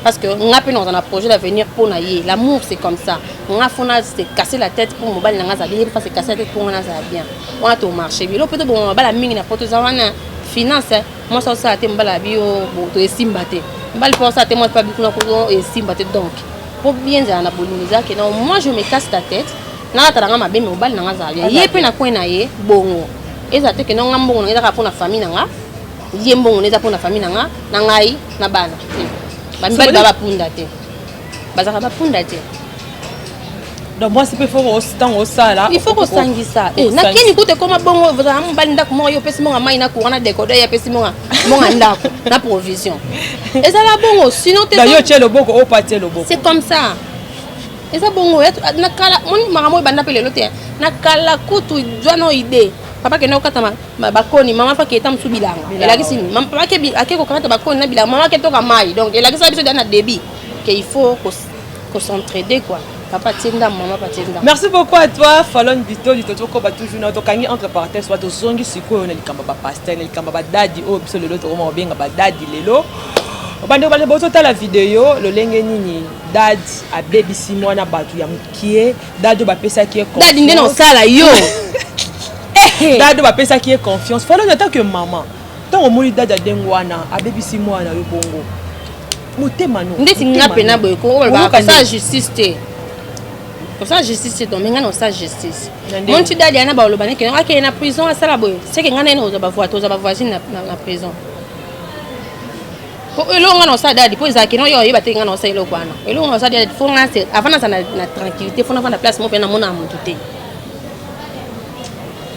Speaker 1: parce que nga mpe naza na projet d'avenir mpo na ye. L'amour, c'est comme ça. Nga faut na se casser la tête pour mobali na nga azala bien, ye mpe faut se casser la tête mpo nga nazala bien. Wana tomarche bilo mpe tobonga mabala mingi na poto eza wana finance. Mwasi osala te, mobali abi yo to esimba te. Mobali mpo osala te, mwasi mpe abi kuna esimba te. Donc po bien ezala na bolingo, eza ke non, moi je me casse la tête, nalata na nga mabe, mais mobali na nga azala bien, ye mpe na coin na ye bongo. Ezala te ke non, nga mbongo na nga eza kaka mpona famille na nga, ye mbongo na eza mpona famille na nga, na ngai na bana te. Bamibali baa bapunda te, bazalaka bapunda te.
Speaker 2: Donc mwasi mpe faut ntango osala
Speaker 1: Il faut kosangisa. Nakeni kuta ekoma bongo, ozala mobali ndako moko, yo opesi monga mai na courant na décoder, ye apesi monga monga ndako na provision. Ezala bongo, sinon te.
Speaker 2: Yo tie loboko, oyo pa tie loboko.
Speaker 1: C'est comme ça, eza bongo. Na kala moni makambo oyo ebanda mpe lelo te. Na kala kutu zwa no idée, papa kende kokata bakoni, mama fa keta mosu bilanga. Elakisi nini? Papa ake kokata bakoni na bilanga, mama ake toka mai. Donc elakisa biso deya na débit que il faut s'entraider, quoi. Papa tie ndambo, mama pa tie ndambo.
Speaker 2: Merci beaucoup à toi, Falon Bito Litotoko. Toujours na tokangi entre parenthèses wa, tozongi sikoyo na likambo bapasteur, na likambo badadi oyo biso lelo tokoma kobenga badadi. Lelo bandeko, bande bozotala video lolenge nini dad abebisi mwana bato ya mokie. Dad oyo bapesaki ye
Speaker 1: Dadi nde na osala yo.
Speaker 2: Dad oyo bapesaki ye confiance. Falon, en tant que maman, ntango omoni dad adengo wana abebisi mwana yo bongo, motema no?
Speaker 1: Ndeti nga mpena boye, kosala justice te, kosala justice te. Donc me nga na kosala justice, monti dadi ana baloba neke akende na prison, asala boye, seke nga naye kozwa bavoi, tozwa bavoisine na prison. Eloko nga na kosala dadi, mpo ezalaki no yo oyeba te, nga na kosala eloko wana. Eloko nga kosala dadi, faut nga avant nazala na tranquillité, faut navanda place moko mpe namona motu te.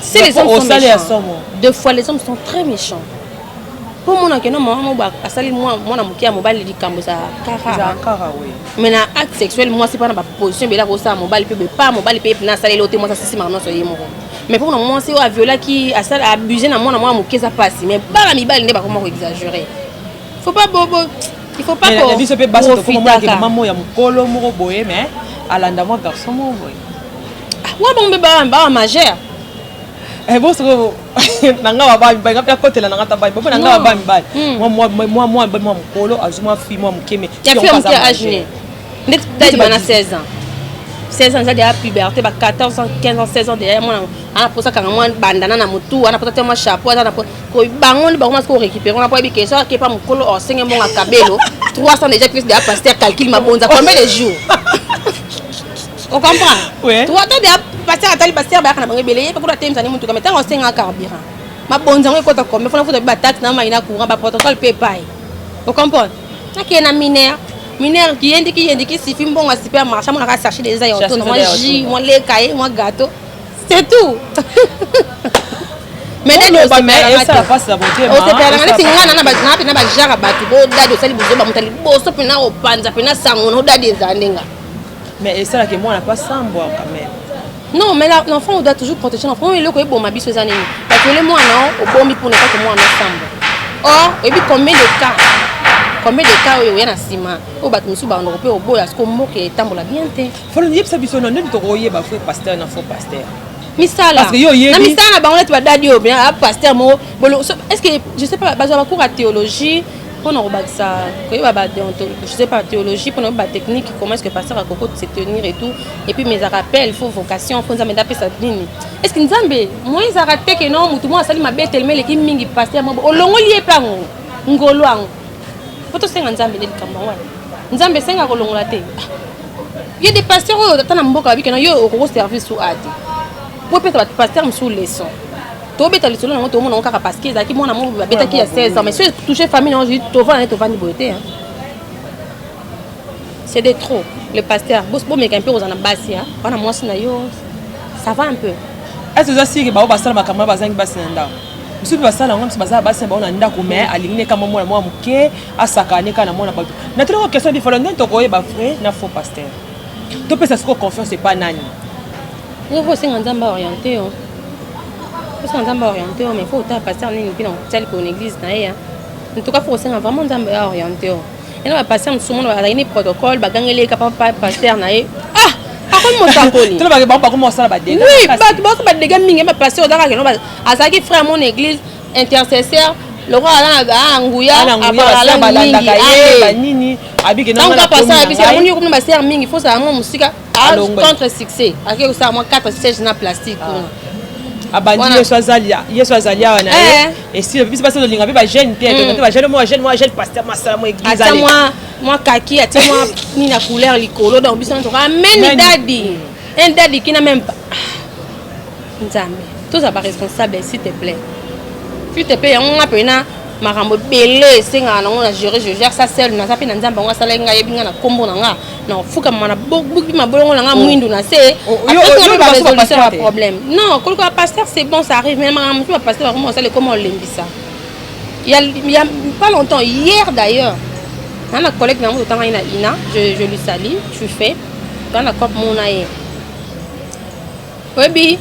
Speaker 1: Si les hommes sont méchants, deux fois les hommes sont très méchants. Mpo mona keno mama moko asali mwana moke ya mobali likambo, ezala kara. Mais na acte sexuel, mwasi mpa na baposition ebele akosala mobali mpe pa mobali mpe mpena asaleli o te. Mwasi asisimaka nyonso ye moko, mais mpona mwasi oyo aviolaki, asala abuse na mwana mwana moke, eza mpasi. Mais bana mibali nde bakoma koexagérer. Faut pas bobo, il faut pas.
Speaker 2: Biso mpe basi tokomona mama ya mokolo moko boye, mais alanda mwa garçon moko boye.
Speaker 1: Wa bango mpe bawa majeur.
Speaker 2: Bon, sikoyo na nga baba mibali, nga mpe akotela na nga ta bali bopo na nga baba mibali, mwa mwa mwa mokolo azwi mwa fille mwa moke, mais
Speaker 1: ya fille moke, âge nini? Ndeti dadi wana 16 ans, 16 ans eza deya puberté, ba 14 ans, 15 ans, 16 ans deya mwana ana posa kanga mwa bandana na motu, ana posa te mwa chapeau, aza na bango nde bakoma sikoyo récupérer wana, po yebi ke so akepa mokolo osenge mbongo akabelo 300 déjà plus deya pasteur calcule mabonza combien de jours, on comprend?
Speaker 2: Ouais.
Speaker 1: Toi to deya pasteur atali, pasteur bayaka na bango ebele, ye mpe kuna atemisani motuka, mais ntango osenga carburant, mabonza yango ekota combien? Fona futa bataxe na mai na courant, baprotocole mpe epai, ocomprendre? Nakende na minere, minere kiyendi kiyendi kisifi mbongo ya supermarché, amonaka sachet eza ya otona mwa jus, mwa leka ye mwa gâteau, c'est tout. Mais nani osepelaka neti nga na mpena bajare bato bo dadi osali bozoba, moto liboso mpena opanza mpena sango na odadi eza ndenga.
Speaker 2: Mais esalaka mwana pa sambwa quand même.
Speaker 1: Non, mais l'enfant, on doit toujours protéger l'enfant. Eloko eboma biso eza nini? Batole mwana obombi mpona kaka mwana osambwa. Or oyebi combien de cas, combien de cas oyo oya na nsima oyo bato mosusu bandoko mpe oboya siko mboka etambola bien te.
Speaker 2: Falo, yebisa biso na ndeni tokoyeba vrai pasteur na faux pasteur.
Speaker 1: Misala na misala na bango, neti badadi oyo a pasteur moko, est ce que, je sais pas, bazwa bacours ya théologie mpona kobakisa koyeba ba, je sais pas, théologie mpona koyeba technique, comment est ce que pasteur akoko se tenir et tout. Et puis mais ezalaka appel, faut vocation, faut Nzambe nde apesa nini. Est ce que Nzambe moyen ezalaka te ke non, motu moko asali mabe telema eleki mingi, pasteur moko olongoli ye mpe yango ngolo yango, po tosenga Nzambe nde likambo yango wana. Nzambe esenga kolongola te. Ye des pasteurs oyo ata na mboka babike na yo okoko service su a te, po epesa bato pasteur mosusu leçon. Tobeta lisolo nango, tomona yango kaka parce que ezalaki mwana moko babetaki ya 16 ans, mais soki touche famille nango, tovanda nde tovandi boye te. C'est de trop. Le pasteur, bomeka un peu kozala na basi, wana mwasi na yo, ça va un peu.
Speaker 2: Est-ce oza siki bao basala makambo bazangi basi na ndako? Mosusu mpe basala yango, mosusu bazala basi na bango na ndako, mais alingi ne kama mwana mwa moke, asaka ne kaka na mwana bato. Natulako question bifalo ndenge tokoyeba vrai na faux pasteur. Topesa sikoyo confiance epa nani?
Speaker 1: Il faut osenga Nzambe aoriente yo, osenga Nzambe aoriente yo, mais faut otala pasteur nini mpe na kotiali kona église na ye. En tout cas, faut osenga vraiment Nzambe aoriente yo. Ena bapasteur mosusu, mona bazalaki ni protocole, bagangeli ye kapa pasteur na ye, ah, akomi mosakoli.
Speaker 2: Tolobaki bango bakoma kosala badégâts.
Speaker 1: Oui, bato baosa badégâts mingi. Bapasteur ozalaka keno azalaki frère mon église, intercesseur, lokola aza na nguya,
Speaker 2: abalandaka ye banini.
Speaker 1: Ntango pasteur ayebisi amoni yo komona basere mingi, faut sala mwa mosika contre succès, ake kosala mwa 4 siège na plastique kuna.
Speaker 2: Abandi Yesu azali, Yesu azali awa na ye. Esi biso basi tolinga mpe bajeune te, te bajeune, mwa jeune, mwa jeune pasteur masala mwa église.
Speaker 1: Atia mwa kaki, atia mwa nini na couleur likolo. Donc biso toka amen, daddy, un daddy qui n'a même pas. Nzambe, tozala baresponsable, s'il te plaît, s'il te plaît. Yango nga mpena makambo ebele esengaka nango na gérer, je gère ça seul. Naza mpe na Nzambe, yango asalaki ngai, ayebi ngai na nkombo na nga, na ofukama na buki mabolongo na nga mwindu na se résolution ya problème. Non, koluka pasteur, c'est bon, ça arrive, mais makambo mosusu bapasteur bakoma kosala, ekoma olembisa. Il y a pas longtemps, hier d'ailleurs, na collègue nango totangaki na ina, je lui salue, tu fais toa na cope mona ye, oyebi,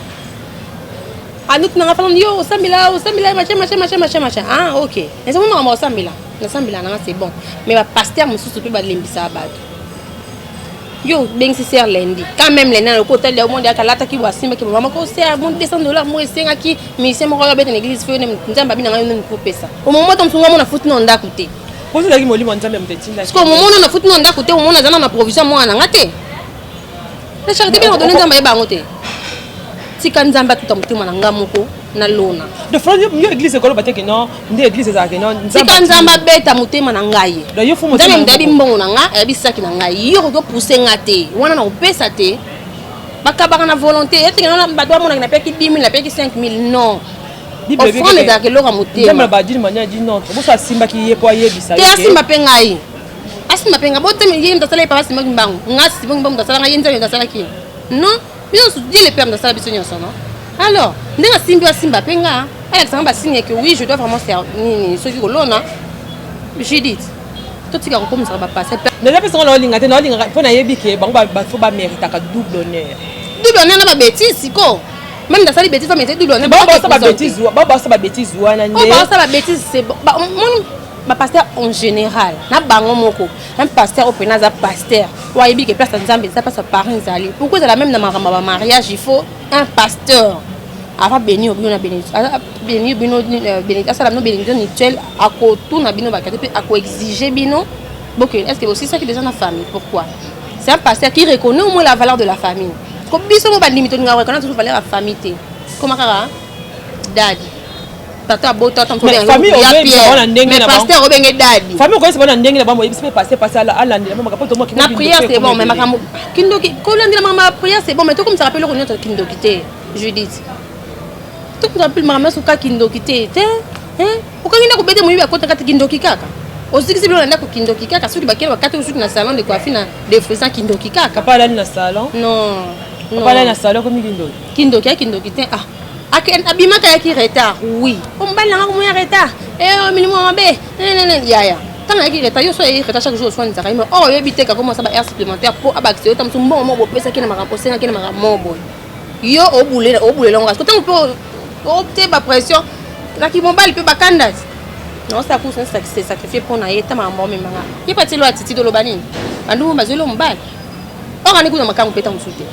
Speaker 1: aluti nanga fana yo osambela, osambela machin machin machin machin machin. Ah ok, eza mo makambo osambela, nasambela nanga, c'est bon, mais bapasteur mosusu mpe balembisaka bato. Yo obengisi sœur lundi, quand même lundi naloko otali omondi alataki bo asimbaki mama ko sœur mo $200 mo esengaki musicien moko oyo abeta na église, fo yo Nzambe abi na ngai yo nde kopesa omomo to mosunga mona futi na ndako te.
Speaker 2: Poso ezalaki molimo ya Nzambe moto etindaki.
Speaker 1: Parce que omomona na futi na ndako te, omona aza na provision mwana na nga te. La charité bien ordonnée, Nzambe ayeba yango te. Tika Nzambe atuta motema na nga moko nalona.
Speaker 2: De fois yo église ekoloba te ke non, nde église ezalaka ke non.
Speaker 1: Tika Nzambe abeta motema na ngai.
Speaker 2: Donc yo fo
Speaker 1: Nzambe moto ayebi mbongo na nga, ayebi saki na ngai. Yo koki opousse nga te wana na kopesa te. Bakabaka na volonté etike na bato bamonaki napeki 10 000, napeki 5 000, non. Offrande ezalaka eloko ya motema.
Speaker 2: Nzambe d'une manière d'une autre boso asimbaki ye po ayebisa.
Speaker 1: Te, asimba mpe ngai, asimba mpe ngai. Botemi ye moto asala ye, papa asimbaki mbango, nga asimbaki mbango, moto asala ngai ye, Nzambe moto asalaki ye. Non, biso nyonso, Dieu le Père moto asala biso nyonso, non? Alors ndenge asimbi, asimba mpe nga, alakisanga basigne que oui, je dois vraiment faire nini. Soki kolona Judith, totika kokomisaka bapase.
Speaker 2: Naza mpe songo naolinga te, naolingaka mpo nayebi ke bango bafo baméritaka double honneur.
Speaker 1: Double honneur na babétise siko, même nasali bétise, bamérite double honneur.
Speaker 2: Bao basala babétise wana nde.
Speaker 1: Oyo baosala babétise, c'est bon. Moni bapasteur en général na bango moko, un pasteur oyo mpena aza pasteur oyo ayebi ke place ya Nzambe eza place ya parent ezali. Pourquoi ezala même na makambo ya bamariage, il faut un pasteur avant bénir bino na bénir bino, asala bino bénédiction mutuelle, akotuna bino bakate mpe akoexige bino bokende, est ce que bosisaki déjà na famille? Pourquoi? C'est un pasteur qui reconnaît au moins la valeur de la famille. Ko biso mo bandimi tolinga reconnaître toujours valeur ya famille te. Koma kaka daddy, tata abota.
Speaker 2: Mais
Speaker 1: pasteur obenge daddy.
Speaker 2: Famille okoyesa bana ndenge na bango, oyebisi mpe pasteur, pasteur alandela mpo makambo tomoki.
Speaker 1: Na prière, c'est bon, mais makambo kindoki, kolandela makambo ya prière, c'est bon, mais tokomisaka mpe eloko nyonso kindoki te. Judith, tokomisaka mpe makambo nyonso kaka kindoki te te. Okangi ndako, bete moyibi akota kati, kindoki kaka. Osikisi biloko na ndako, kindoki kaka. Soki bakele bakati soki na salon de coiffure na défrisant, kindoki kaka.
Speaker 2: Papa alali na salon.
Speaker 1: Non.
Speaker 2: Papa alali na salon, komi kindoki?
Speaker 1: Kindoki ya kindoki te. Ah, abimaka, yaki retard, oui, o mobali nanga komoya retard, milimo mabe yaya. Ntango ayaki retard, yo so ayaki retard chaque jour, oswanisaka ye, mais or oyebi te kako mosala ba heure supplémentaire mpo abakisa yo ta mosu mbongo moko bopesaki na makambo, osengaki na makambo moko boye, yo obulela ngo. Kasi ntango mpe ote bapression naki mobali mpe bakanda ti naosala course, se sacrifie mpo na ye, ta makambo omemanga ye mpe atielo attitude, oloba nini? Bandumu bazweli mobali or ani kuna makambo mpe ta mosusu te.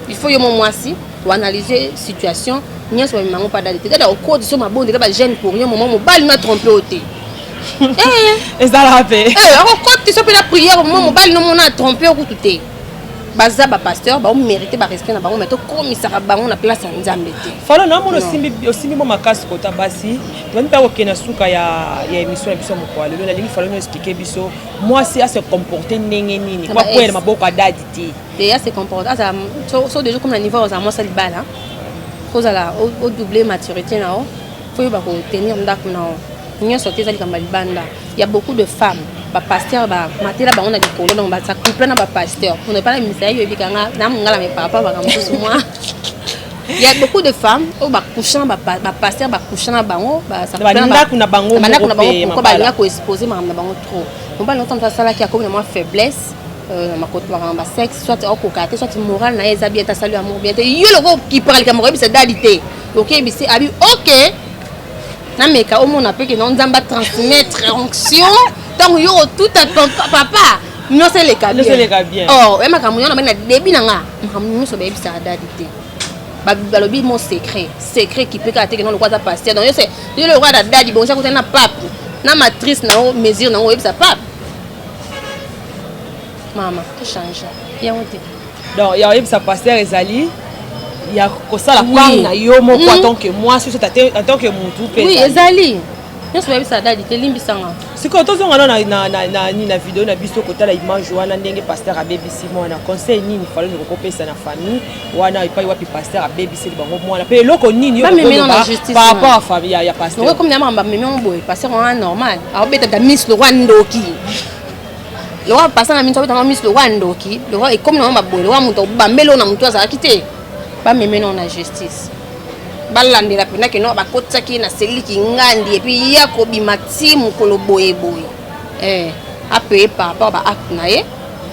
Speaker 1: Il faut yo mo mwasi oanalyse situation nyonso, bamemango mpa daddy te. Daddy okoti so mabondela bagene pour yo momo mobali no atrompe yo te.
Speaker 2: Ezalaka mpe.
Speaker 1: Akokoti so mpe na prière, momo mobali no mona atrompe yo kutu te. Baza bapasteur, baomérite barespect na bango, mais tokomisaka bango na place ya Nzambe te.
Speaker 2: Falo naomona osimbi mo makasi kota basi, tobandi mpe akokende na suka ya émission na biso ya mokolo lelo. Nalingi Falo no explique biso mwasi ase comporte ndenge nini po akwela maboko ya daddy te.
Speaker 1: Te, ase comporte, azala so déjà comme na niveau ozala mwasi libala, kozala odouble maturité na yo, fo oyeba kotenir ndako na yo nyonso te. Eza likambo ya libanda ya beaucoup de femmes. Bapasteur bamatela bango na likolo, donc baza couple na bapasteur. Pour ne pas namisa ye, yoyebika nga na mongala, mais par rapport makambo mosusu, moi, il y a beaucoup de femmes oyo bacoucha na bapasteur, bacoucha na bango.
Speaker 2: Bandako na bango.
Speaker 1: Bandako na bango. Pourquoi balinga koexpose makambo na bango trop? Mobali ntango asalaki, akomi na mwa faiblesse na makambo basexe, soit akokoka te, soit moral na ye eza bien te, asali amour bien te. Yo loko okipaka likambo, koyebisa daddy te, okeyebisi abi ok, nameka omona mpe ke no Nzambe atransmettre onction. Ntango yo otuta papa, nyonso eleka
Speaker 2: bien.
Speaker 1: Or oye makambo nyonso na début na nga, makambo nyonso bayebisaka daddy te. Balobi mo secret, secret kipe kaka te ke no lokwa aza pasteur. Donc yo se yo lokwa na daddy, bongisa kutani na pape na matrice na yo, mesure nango oyebisa pape. Mama, tochange yango te.
Speaker 2: Donc ya oyebisa pasteur ezali ya kosala part na yo moko en tant que mwasi, soit en tant que mutu mpe.
Speaker 1: Oui, ezali nyonso bayebisa daddy te, limbisanga.
Speaker 2: Sikoyo tozonga no na video na biso, kotala image wana, ndenge pasteur abebisi mwana. Conseil nini Falone kokopesa na famille wana epai wapi pasteur abebiseli bango mwana, mpe eloko nini par rapport à famille ya pasteur?
Speaker 1: Comme na bamemi yango boye, pasteur wana normal aobetata miss lokwa ndoki, lokwa pasteur na miso abetanga miss lokwa ndoki, lokwa ekomi nango baboye, lokwa moto bambeli oyo na motu azalaki te. Bamemi nao na justice, balandela mpenza keno bakotisaki ye na seliki ngandi, et puis ya kobima ti mokolo boyeboye eh, apaye par rapport baacte na ye.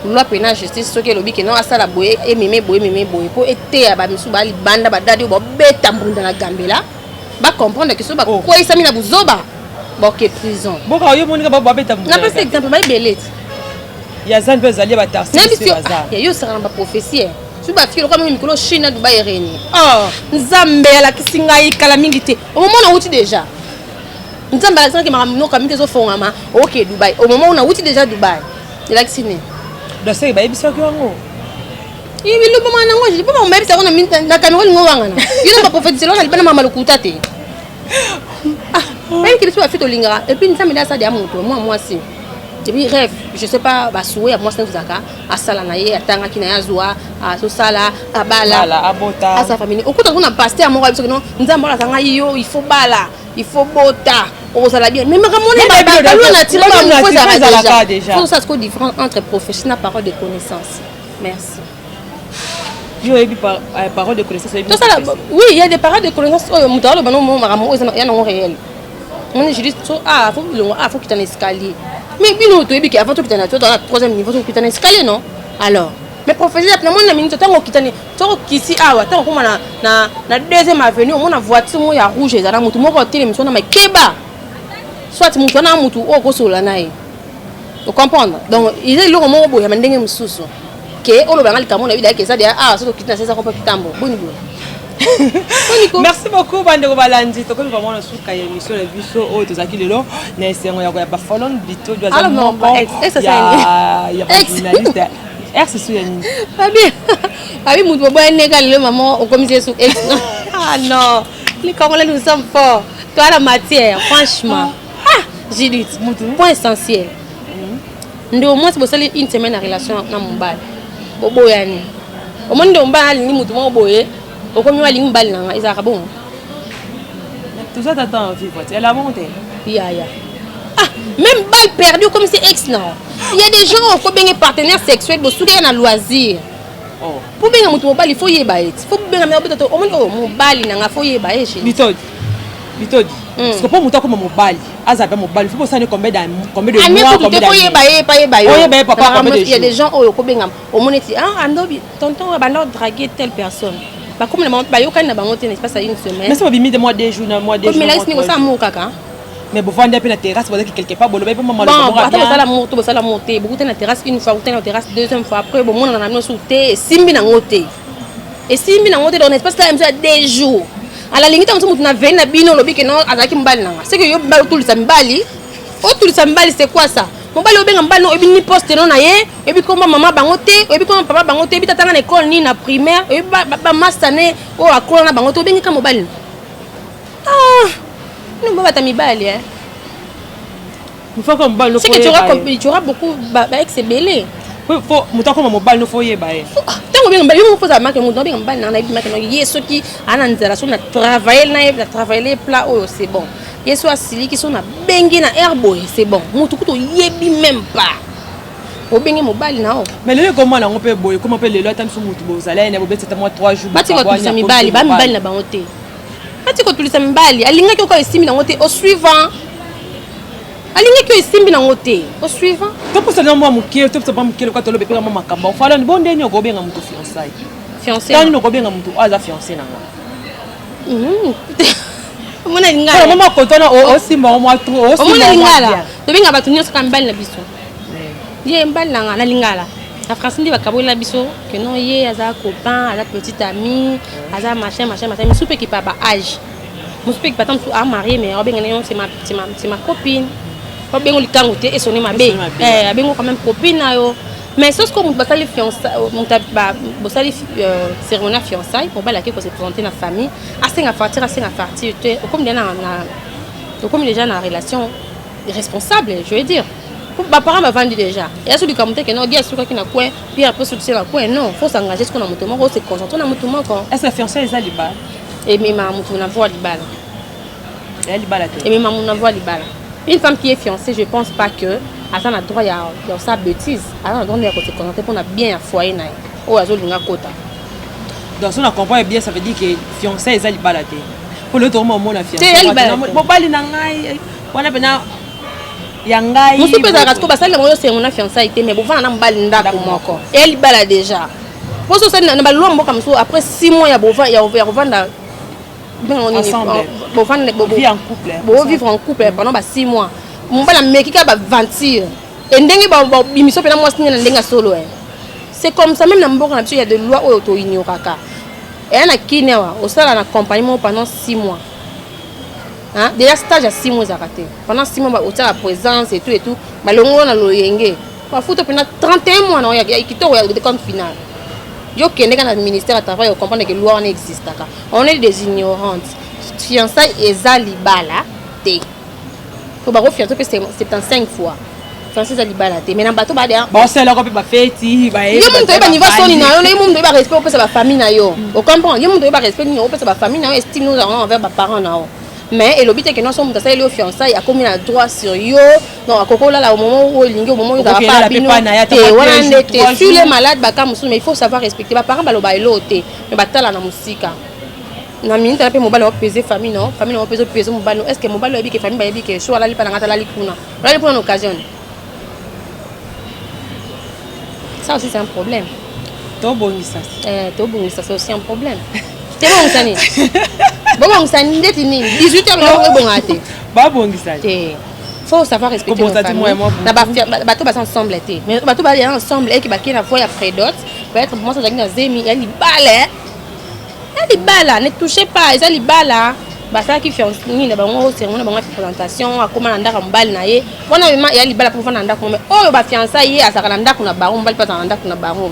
Speaker 1: Loi mpe na justice, soki elobi keno asala boye, ememe boye, ememe boye, mpo eteya bamisu balibanda, badaddy oyo babeta mbunda na gambela, bacomprendre ke so bakweyisami na buzoba, baoke prison.
Speaker 2: Boka yo moninga babeta.
Speaker 1: Napesa exemple, baebele ti.
Speaker 2: Ya zan mpe ezali ya batarsi.
Speaker 1: Ya yo osaka na baprophétie soki bafiki lokola mingi mikolo Chine na Dubai reni. Oh, Nzambe alakisi ngai kala mingi te. Au moment nauti déjà, Nzambe alakisaki makambo noka mingi ezofongama, oke Dubai. Au moment nauti déjà Dubai, elakisi nini?
Speaker 2: Daseke bayebisaki yango.
Speaker 1: Bilobama nango po bayebisako na caméra, olingo wangana yo na baprophétie na libana, mama lokuta te. Bayebiki biso bafi tolingaka. Et puis Nzambe nde asali ya moto mwa mwasi, et puis rêve, je sais pas, basouhait ya mwasi nde tozalaka asala na ye, atangaki na ye, azwa, azosala, abala, asala famille. Okuta kuna pasteur moko ayebi soki no Nzambe alaka ngai, yo il faut bala, il faut bota, okozala bien. Mais makambo wana baloi naturel ezalaka déjà. Faut ça siko différence entre prophétie na parole de connaissance. Merci.
Speaker 2: Yo oyebi parole de connaissance?
Speaker 1: Tosala, oui, il y a des paroles de connaissance oyo moto aloba no makambo oyo ya nango réel. Moni je dis so, ah, faut bilongo, ah, faut kita na escalier. Mais bino toyebi ke avant tokita na to na troisième niveau, tokita na escalier, non? Alors, mais prophétie na moni na minute, ntango okitani, soko okiti awa, ntango okoma na deuxième avenue, omona voiture moko ya rouge, ezala motu moko otelemisi wana, makeba, soit motu wana, motu oyo okosolola na ye, ocomprendre. Donc eza eloko moko boye ya ndenge mosusu ke olobanga likambo na yo dayaki eza deya awa. Soki okiti na sesa kompa kitambo, boni boye?
Speaker 2: Merci beaucoup, bandeko balandi. Tokomi vraiment na suka ya émission na biso oyo. Tozalaki lelo na esengo ya koyamba Falon Bitodio, aza moko ya bajournaliste. Ex su ya nini?
Speaker 1: Abi motu boboya neka lelo, mama okomisi ye su ex. Ah non, les Congolais, nous sommes forts, toi la matière, franchement. Ah, Judith, point essentiel. Nde au moins bosali une semaine na relation na mobali, boboyani, omoni nde mobali alingi motu moko boye, okomi alingi mobali na nga, ezalaka bongo?
Speaker 2: Toza tata vivre te, ela bongo te.
Speaker 1: Yaya, ah, même balle perdue comme c'est ex, non. Il y a des gens okobenge partenaire sexuel, bosuki ya na loisir. Po benga motu mobali, faut yeba ye ti, faut benga me obeta to omoni oyo mobali na nga, faut yeba ye.
Speaker 2: Bitodi, bitodi, parce que po moto akoma mobali, azala mpe mobali, faut bosani combien de mois?
Speaker 1: Combien de oyeba ye, pa yeba yo.
Speaker 2: Oyeba ye papa combien de
Speaker 1: jours? Il y a des gens oyo okobenga, omoni ti, ah, andobi tonton oyo banda draguer telle personne, bakomi na bango, bayokani na bango te, n'est-ce pas, ça une semaine.
Speaker 2: Mais so babimi de mois, 2 jours na mois, 2 jours.
Speaker 1: Melakisi ndenge osala mo kaka.
Speaker 2: Mais bovandi mpe na terrasse, bozalaki quelque part, bolobai mpe mama.
Speaker 1: Bon, ata bosala mo to bosala mo te, bokuta na terrasse une fois, bokuta na terrasse deuxième fois, après bomonana na bino su te, esimbi nango te, esimbi nango te. Donc n'est-ce pas, ya miso ya 2 jours, alalingi ntango mosu motu na veni na bino, olobi ke non, azalaki mobali nanga. C'est que yo mibali otulisa mibali, otulisa mibali, c'est quoi ça? Mobali obenga mobali no, oyebi ni poste no na ye, oyebi komba mama bango te, oyebi komba papa bango te, oyebi tatanga na ekole nini na primaire, oyebi bamasta ne oyo akola na bango te, obengi ka mobali no. Ah, no babata mibali, eh.
Speaker 2: Mobali.
Speaker 1: C'est que tu auras beaucoup ba ex ebele.
Speaker 2: Moto akoma mobali no, faut oyeba ye.
Speaker 1: Ntango obenga mobali, yo moko ozala make moto obenga mobali nanga, nayebi make no ye. Soki aa na nzala, soki na travaille na ye, na travaille plat oyo, c'est bon. Ye so asiliki so nabengi na air boye, c'est bon. Motu kutu oyebi même pas, obenge mobali na yo.
Speaker 2: Mais lelo ekoma nango mpe boye, ekoma mpe lelo, ata miso motu bozala ye na bobeti ata mwa 3 jours.
Speaker 1: Batika kotulisa mibali, bamibali na bango te. Batika kotulisa mibali. Alingaki oka esimbi nango te, au suivant. Alingaki oyo esimbi nango te, au suivant.
Speaker 2: Topusa na mwa moke, topusa mwa moke lokola toloba epeka mwa makambo. Falani bo ndeni okobenga moto fiançaille?
Speaker 1: Fiancé.
Speaker 2: Tani okobenga moto oyo aza fiancé na nga?
Speaker 1: Omona lingala.
Speaker 2: Mama kotona osimba ngo mwa trop.
Speaker 1: Omona lingala, tobenga bato nyonso kaka mibali na biso. Ye mibali na nga na lingala. Na français nde bakabolela biso que non, ye aza copain, aza petit ami, aza machin machin machin. Misu mpe kipa ba âge mosu mpe kipata mosu amarié, mais abenga nayo c'est ma copine. Obengo likango te, esone mabe. Abengo quand même copine na yo. Mais soki moto basali, moto bosali cérémonie ya fiançaille, mobali ake kose présenter na famille, asenga facture, asenga facture te, okomi déjà na okomi déjà na relation responsable, je veux dire baparent bavandi déjà. Eya so likambo te ke non, gi asukaki na coin, pierre mpe soki na coin. Non, faut s'engager siko na moto moko, ose concentre na moto moko.
Speaker 2: Est ce que fiançaille eza libala?
Speaker 1: Emema moto na voie libala.
Speaker 2: Eya libala te.
Speaker 1: Emema moto na voie libala. Une femme qui est fiancée, je pense pas que aza na droit ya osala bêtise. Aza na droit nde ya kose concentrer mpona bien ya foyer na ye oyo azolinga kota.
Speaker 2: Donc so na comprend bien, ça veut dire que fiançaille eza libala te, po lelo tokoma omona
Speaker 1: Te, ya libala te.
Speaker 2: Mobali na ngai wana mpena ya ngai.
Speaker 1: Mosusu mpe ezalaka siko basali nango yo sengo na fiançaille te, mais bovanda na mobali ndako moko, eya libala déjà. Mpo so osali na balwa mboka mosusu, après 6 mois ya kovanda, benga nini?
Speaker 2: Ensemble.
Speaker 1: Bovanda.
Speaker 2: Vie en couple.
Speaker 1: Bovivre en couple pendant ba 6 mois, mobali ameki kaka baventure e ndenge babimiso mpena mwasi nde na ndenge ya solo. C'est comme ça même na mboka na biso, ya de loi oyo toignoraka. Eya na kini awa, osala na compagnie moko pendant 6 mois, hein? Déjà stage ya 6 mois ezalaka te. Pendant 6 mois otiaka présence et tout et tout, balongo na loyenge, bafuta mpena 31 mois na oyo ya kitoko ya décompte final. Yo kende kaka na ministère ya travail, ocomprendre ke loi wana existaka. On est des ignorantes. Fiançaille eza libala te, po bakofiance mpe 75 fois, fiançaille eza libala te. Mais na bato bada
Speaker 2: Baosalaka mpe bafeti.
Speaker 1: Yo moto oyeba niveau soni na yo, yo moto oyeba respect opesa bafamille na yo, ocomprendre? Yo moto oyeba respect nini opesa bafamille na yo, estime nini ozalanga envers baparent na yo. Mais elobi te ke nyonso moto asaleli yo fiançaille akomi na droit sur yo. Non, akoki olala au moment oyo olingi, au moment oyo ozalaka pa bino te. Wana nde te sur les malades baka mosusu. Mais il faut savoir respecter baparent. Baloba elo te, mais batala na mosika na minute ala mpe mobali opese famille no, famille no opese, opese mobali no. Est ce que mobali oyebi ke famille bayebi ke so alali mpa na nga te, alali kuna, olali kuna na occasion? Ça aussi, c'est un problème.
Speaker 2: Tobongisa.
Speaker 1: Tobongisa, c'est aussi un problème. Te, bongisa nini? Bobongisa ndeti nini? 18 heures, biloko ebongaka te.
Speaker 2: Babongisa.
Speaker 1: Te, faut savoir respecter nos familles. Na bato baza ensemble te, mais bato baya ensemble eke bakei na voie ya prédot. Peut-être mwasi azalaki na zemi ya libala, ya libala. Ne touchez pas, eza libala. Basalaki fiance nini na bango, cérémonie na bango ya présentation, akóma na ndako ya mobali na ye wana ya libala mpo vanda na ndako. Mais oyo bafiança, ye azalaka na ndako na bango, mobali mpe azalaka na ndako na bango.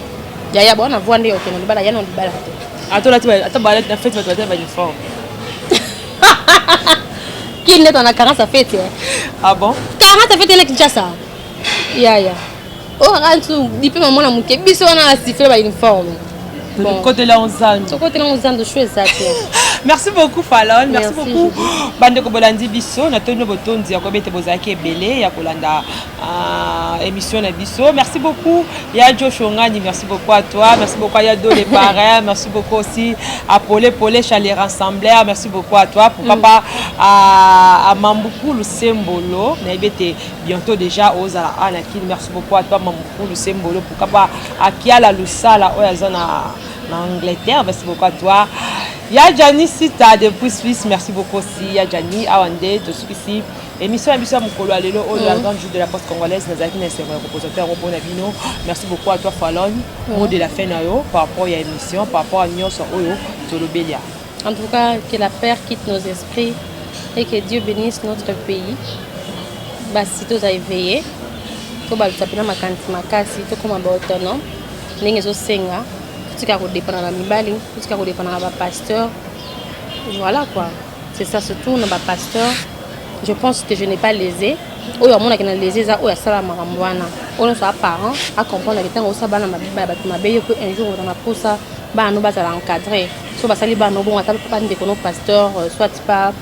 Speaker 1: Yaya bona voi nde okende libala ya na libala te.
Speaker 2: Ata balati na fete, bato batali bauniforme.
Speaker 1: Kini nde tona 40 ya fete.
Speaker 2: Ah bon?
Speaker 1: 40 ya fete na Kinshasa, yaya. Oyo kaka ntu dipe mamona moke biso wana asifle bauniforme.
Speaker 2: Kotela nzando.
Speaker 1: Tokotela nzando, shu eza te.
Speaker 2: Merci beaucoup, Falon. Merci beaucoup, bandeko bolandi biso. Na tondi botondi ya koyeba ete bozalaki ebele ya kolanda émission na biso. Merci beaucoup ya Joshua Ngani, merci beaucoup à toi. Merci beaucoup à Yado les parrains, merci beaucoup aussi à Polé Polé Chalé Rassembleur, merci beaucoup à toi. Pourquoi pas à Mambuku Lusembolo, nayebi ete bientôt déjà ozala a na Kini. Merci beaucoup à toi, Mambuku Lusembolo. Pourquoi pas à Kiala Lusala oyo aza na Angleterre, merci beaucoup à toi. Ya Jani Sita depuis Suisse, merci beaucoup aussi ya Jani. Awa nde tosukisi émission ya biso ya mokolo ya lelo oyo, la grande jour de la poste congolaise. Nazalaki na esengo ya kopresente yango mpona bino. Merci beaucoup à toi, Falon. Mot de la fin na yo par rapport ya émission, par rapport à nyonso oyo tolobeli ya.
Speaker 1: En tout cas, que la peur quitte nos esprits et que Dieu bénisse notre pays. Basi toza éveillé, tobalusa mpena makanisi makasi, tokóma baautonome ndenge ezosenga. Totika kodépendre na mibali, totika kodépendre na bapasteur. Voilà quoi, c'est ça. Surtout na bapasteur, je pense que je n'ai pas lésé. Oyo amonaki na lésé eza oyo asala makambo wana. Oyo nyonso aparent acomprendre ke ntango osala bana bato mabe, yo mpe un jour ozala na posa bana no bazala encadré. So basali bana no bongo, ata bandeko no pasteur, soit pa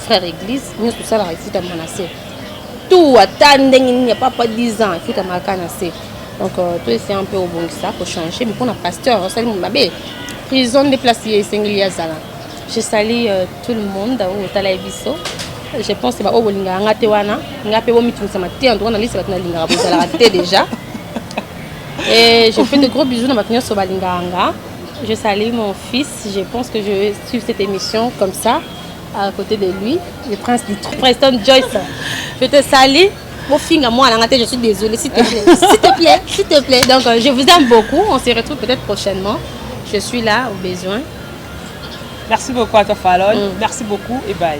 Speaker 1: Frère église nyonso tosalaka efutama na se. Tout, ata ndenge nini ya papa 10 ans, efutamaka kaka na se. Donc to essayer un peu obongisa, kochanger. Mais mpona pasteur osali mabe, prison nde place ye esengeli azala. Je salue tout le monde oyo otala ye biso. Je pense baoyo bolingaka nga te wana, nga mpe bomitungisama te. En tout cas, na liste bato nalingaka, bozalaka te déjà. Et je fais de gros bisous na bato nyonso balingaka nga. Je salue mon fils, je pense que je vais suivre cette émission comme ça, à côté de lui, le prince du Preston Joyce. Je te salue. Bofinga mwana nga te, je suis désolée, s'il te plaît, s'il te plaît, s'il te plaît. Donc je vous aime beaucoup, on se retrouve peut-être prochainement. Je suis là au besoin.
Speaker 2: Merci beaucoup à toi, Falonne. Merci beaucoup et bye.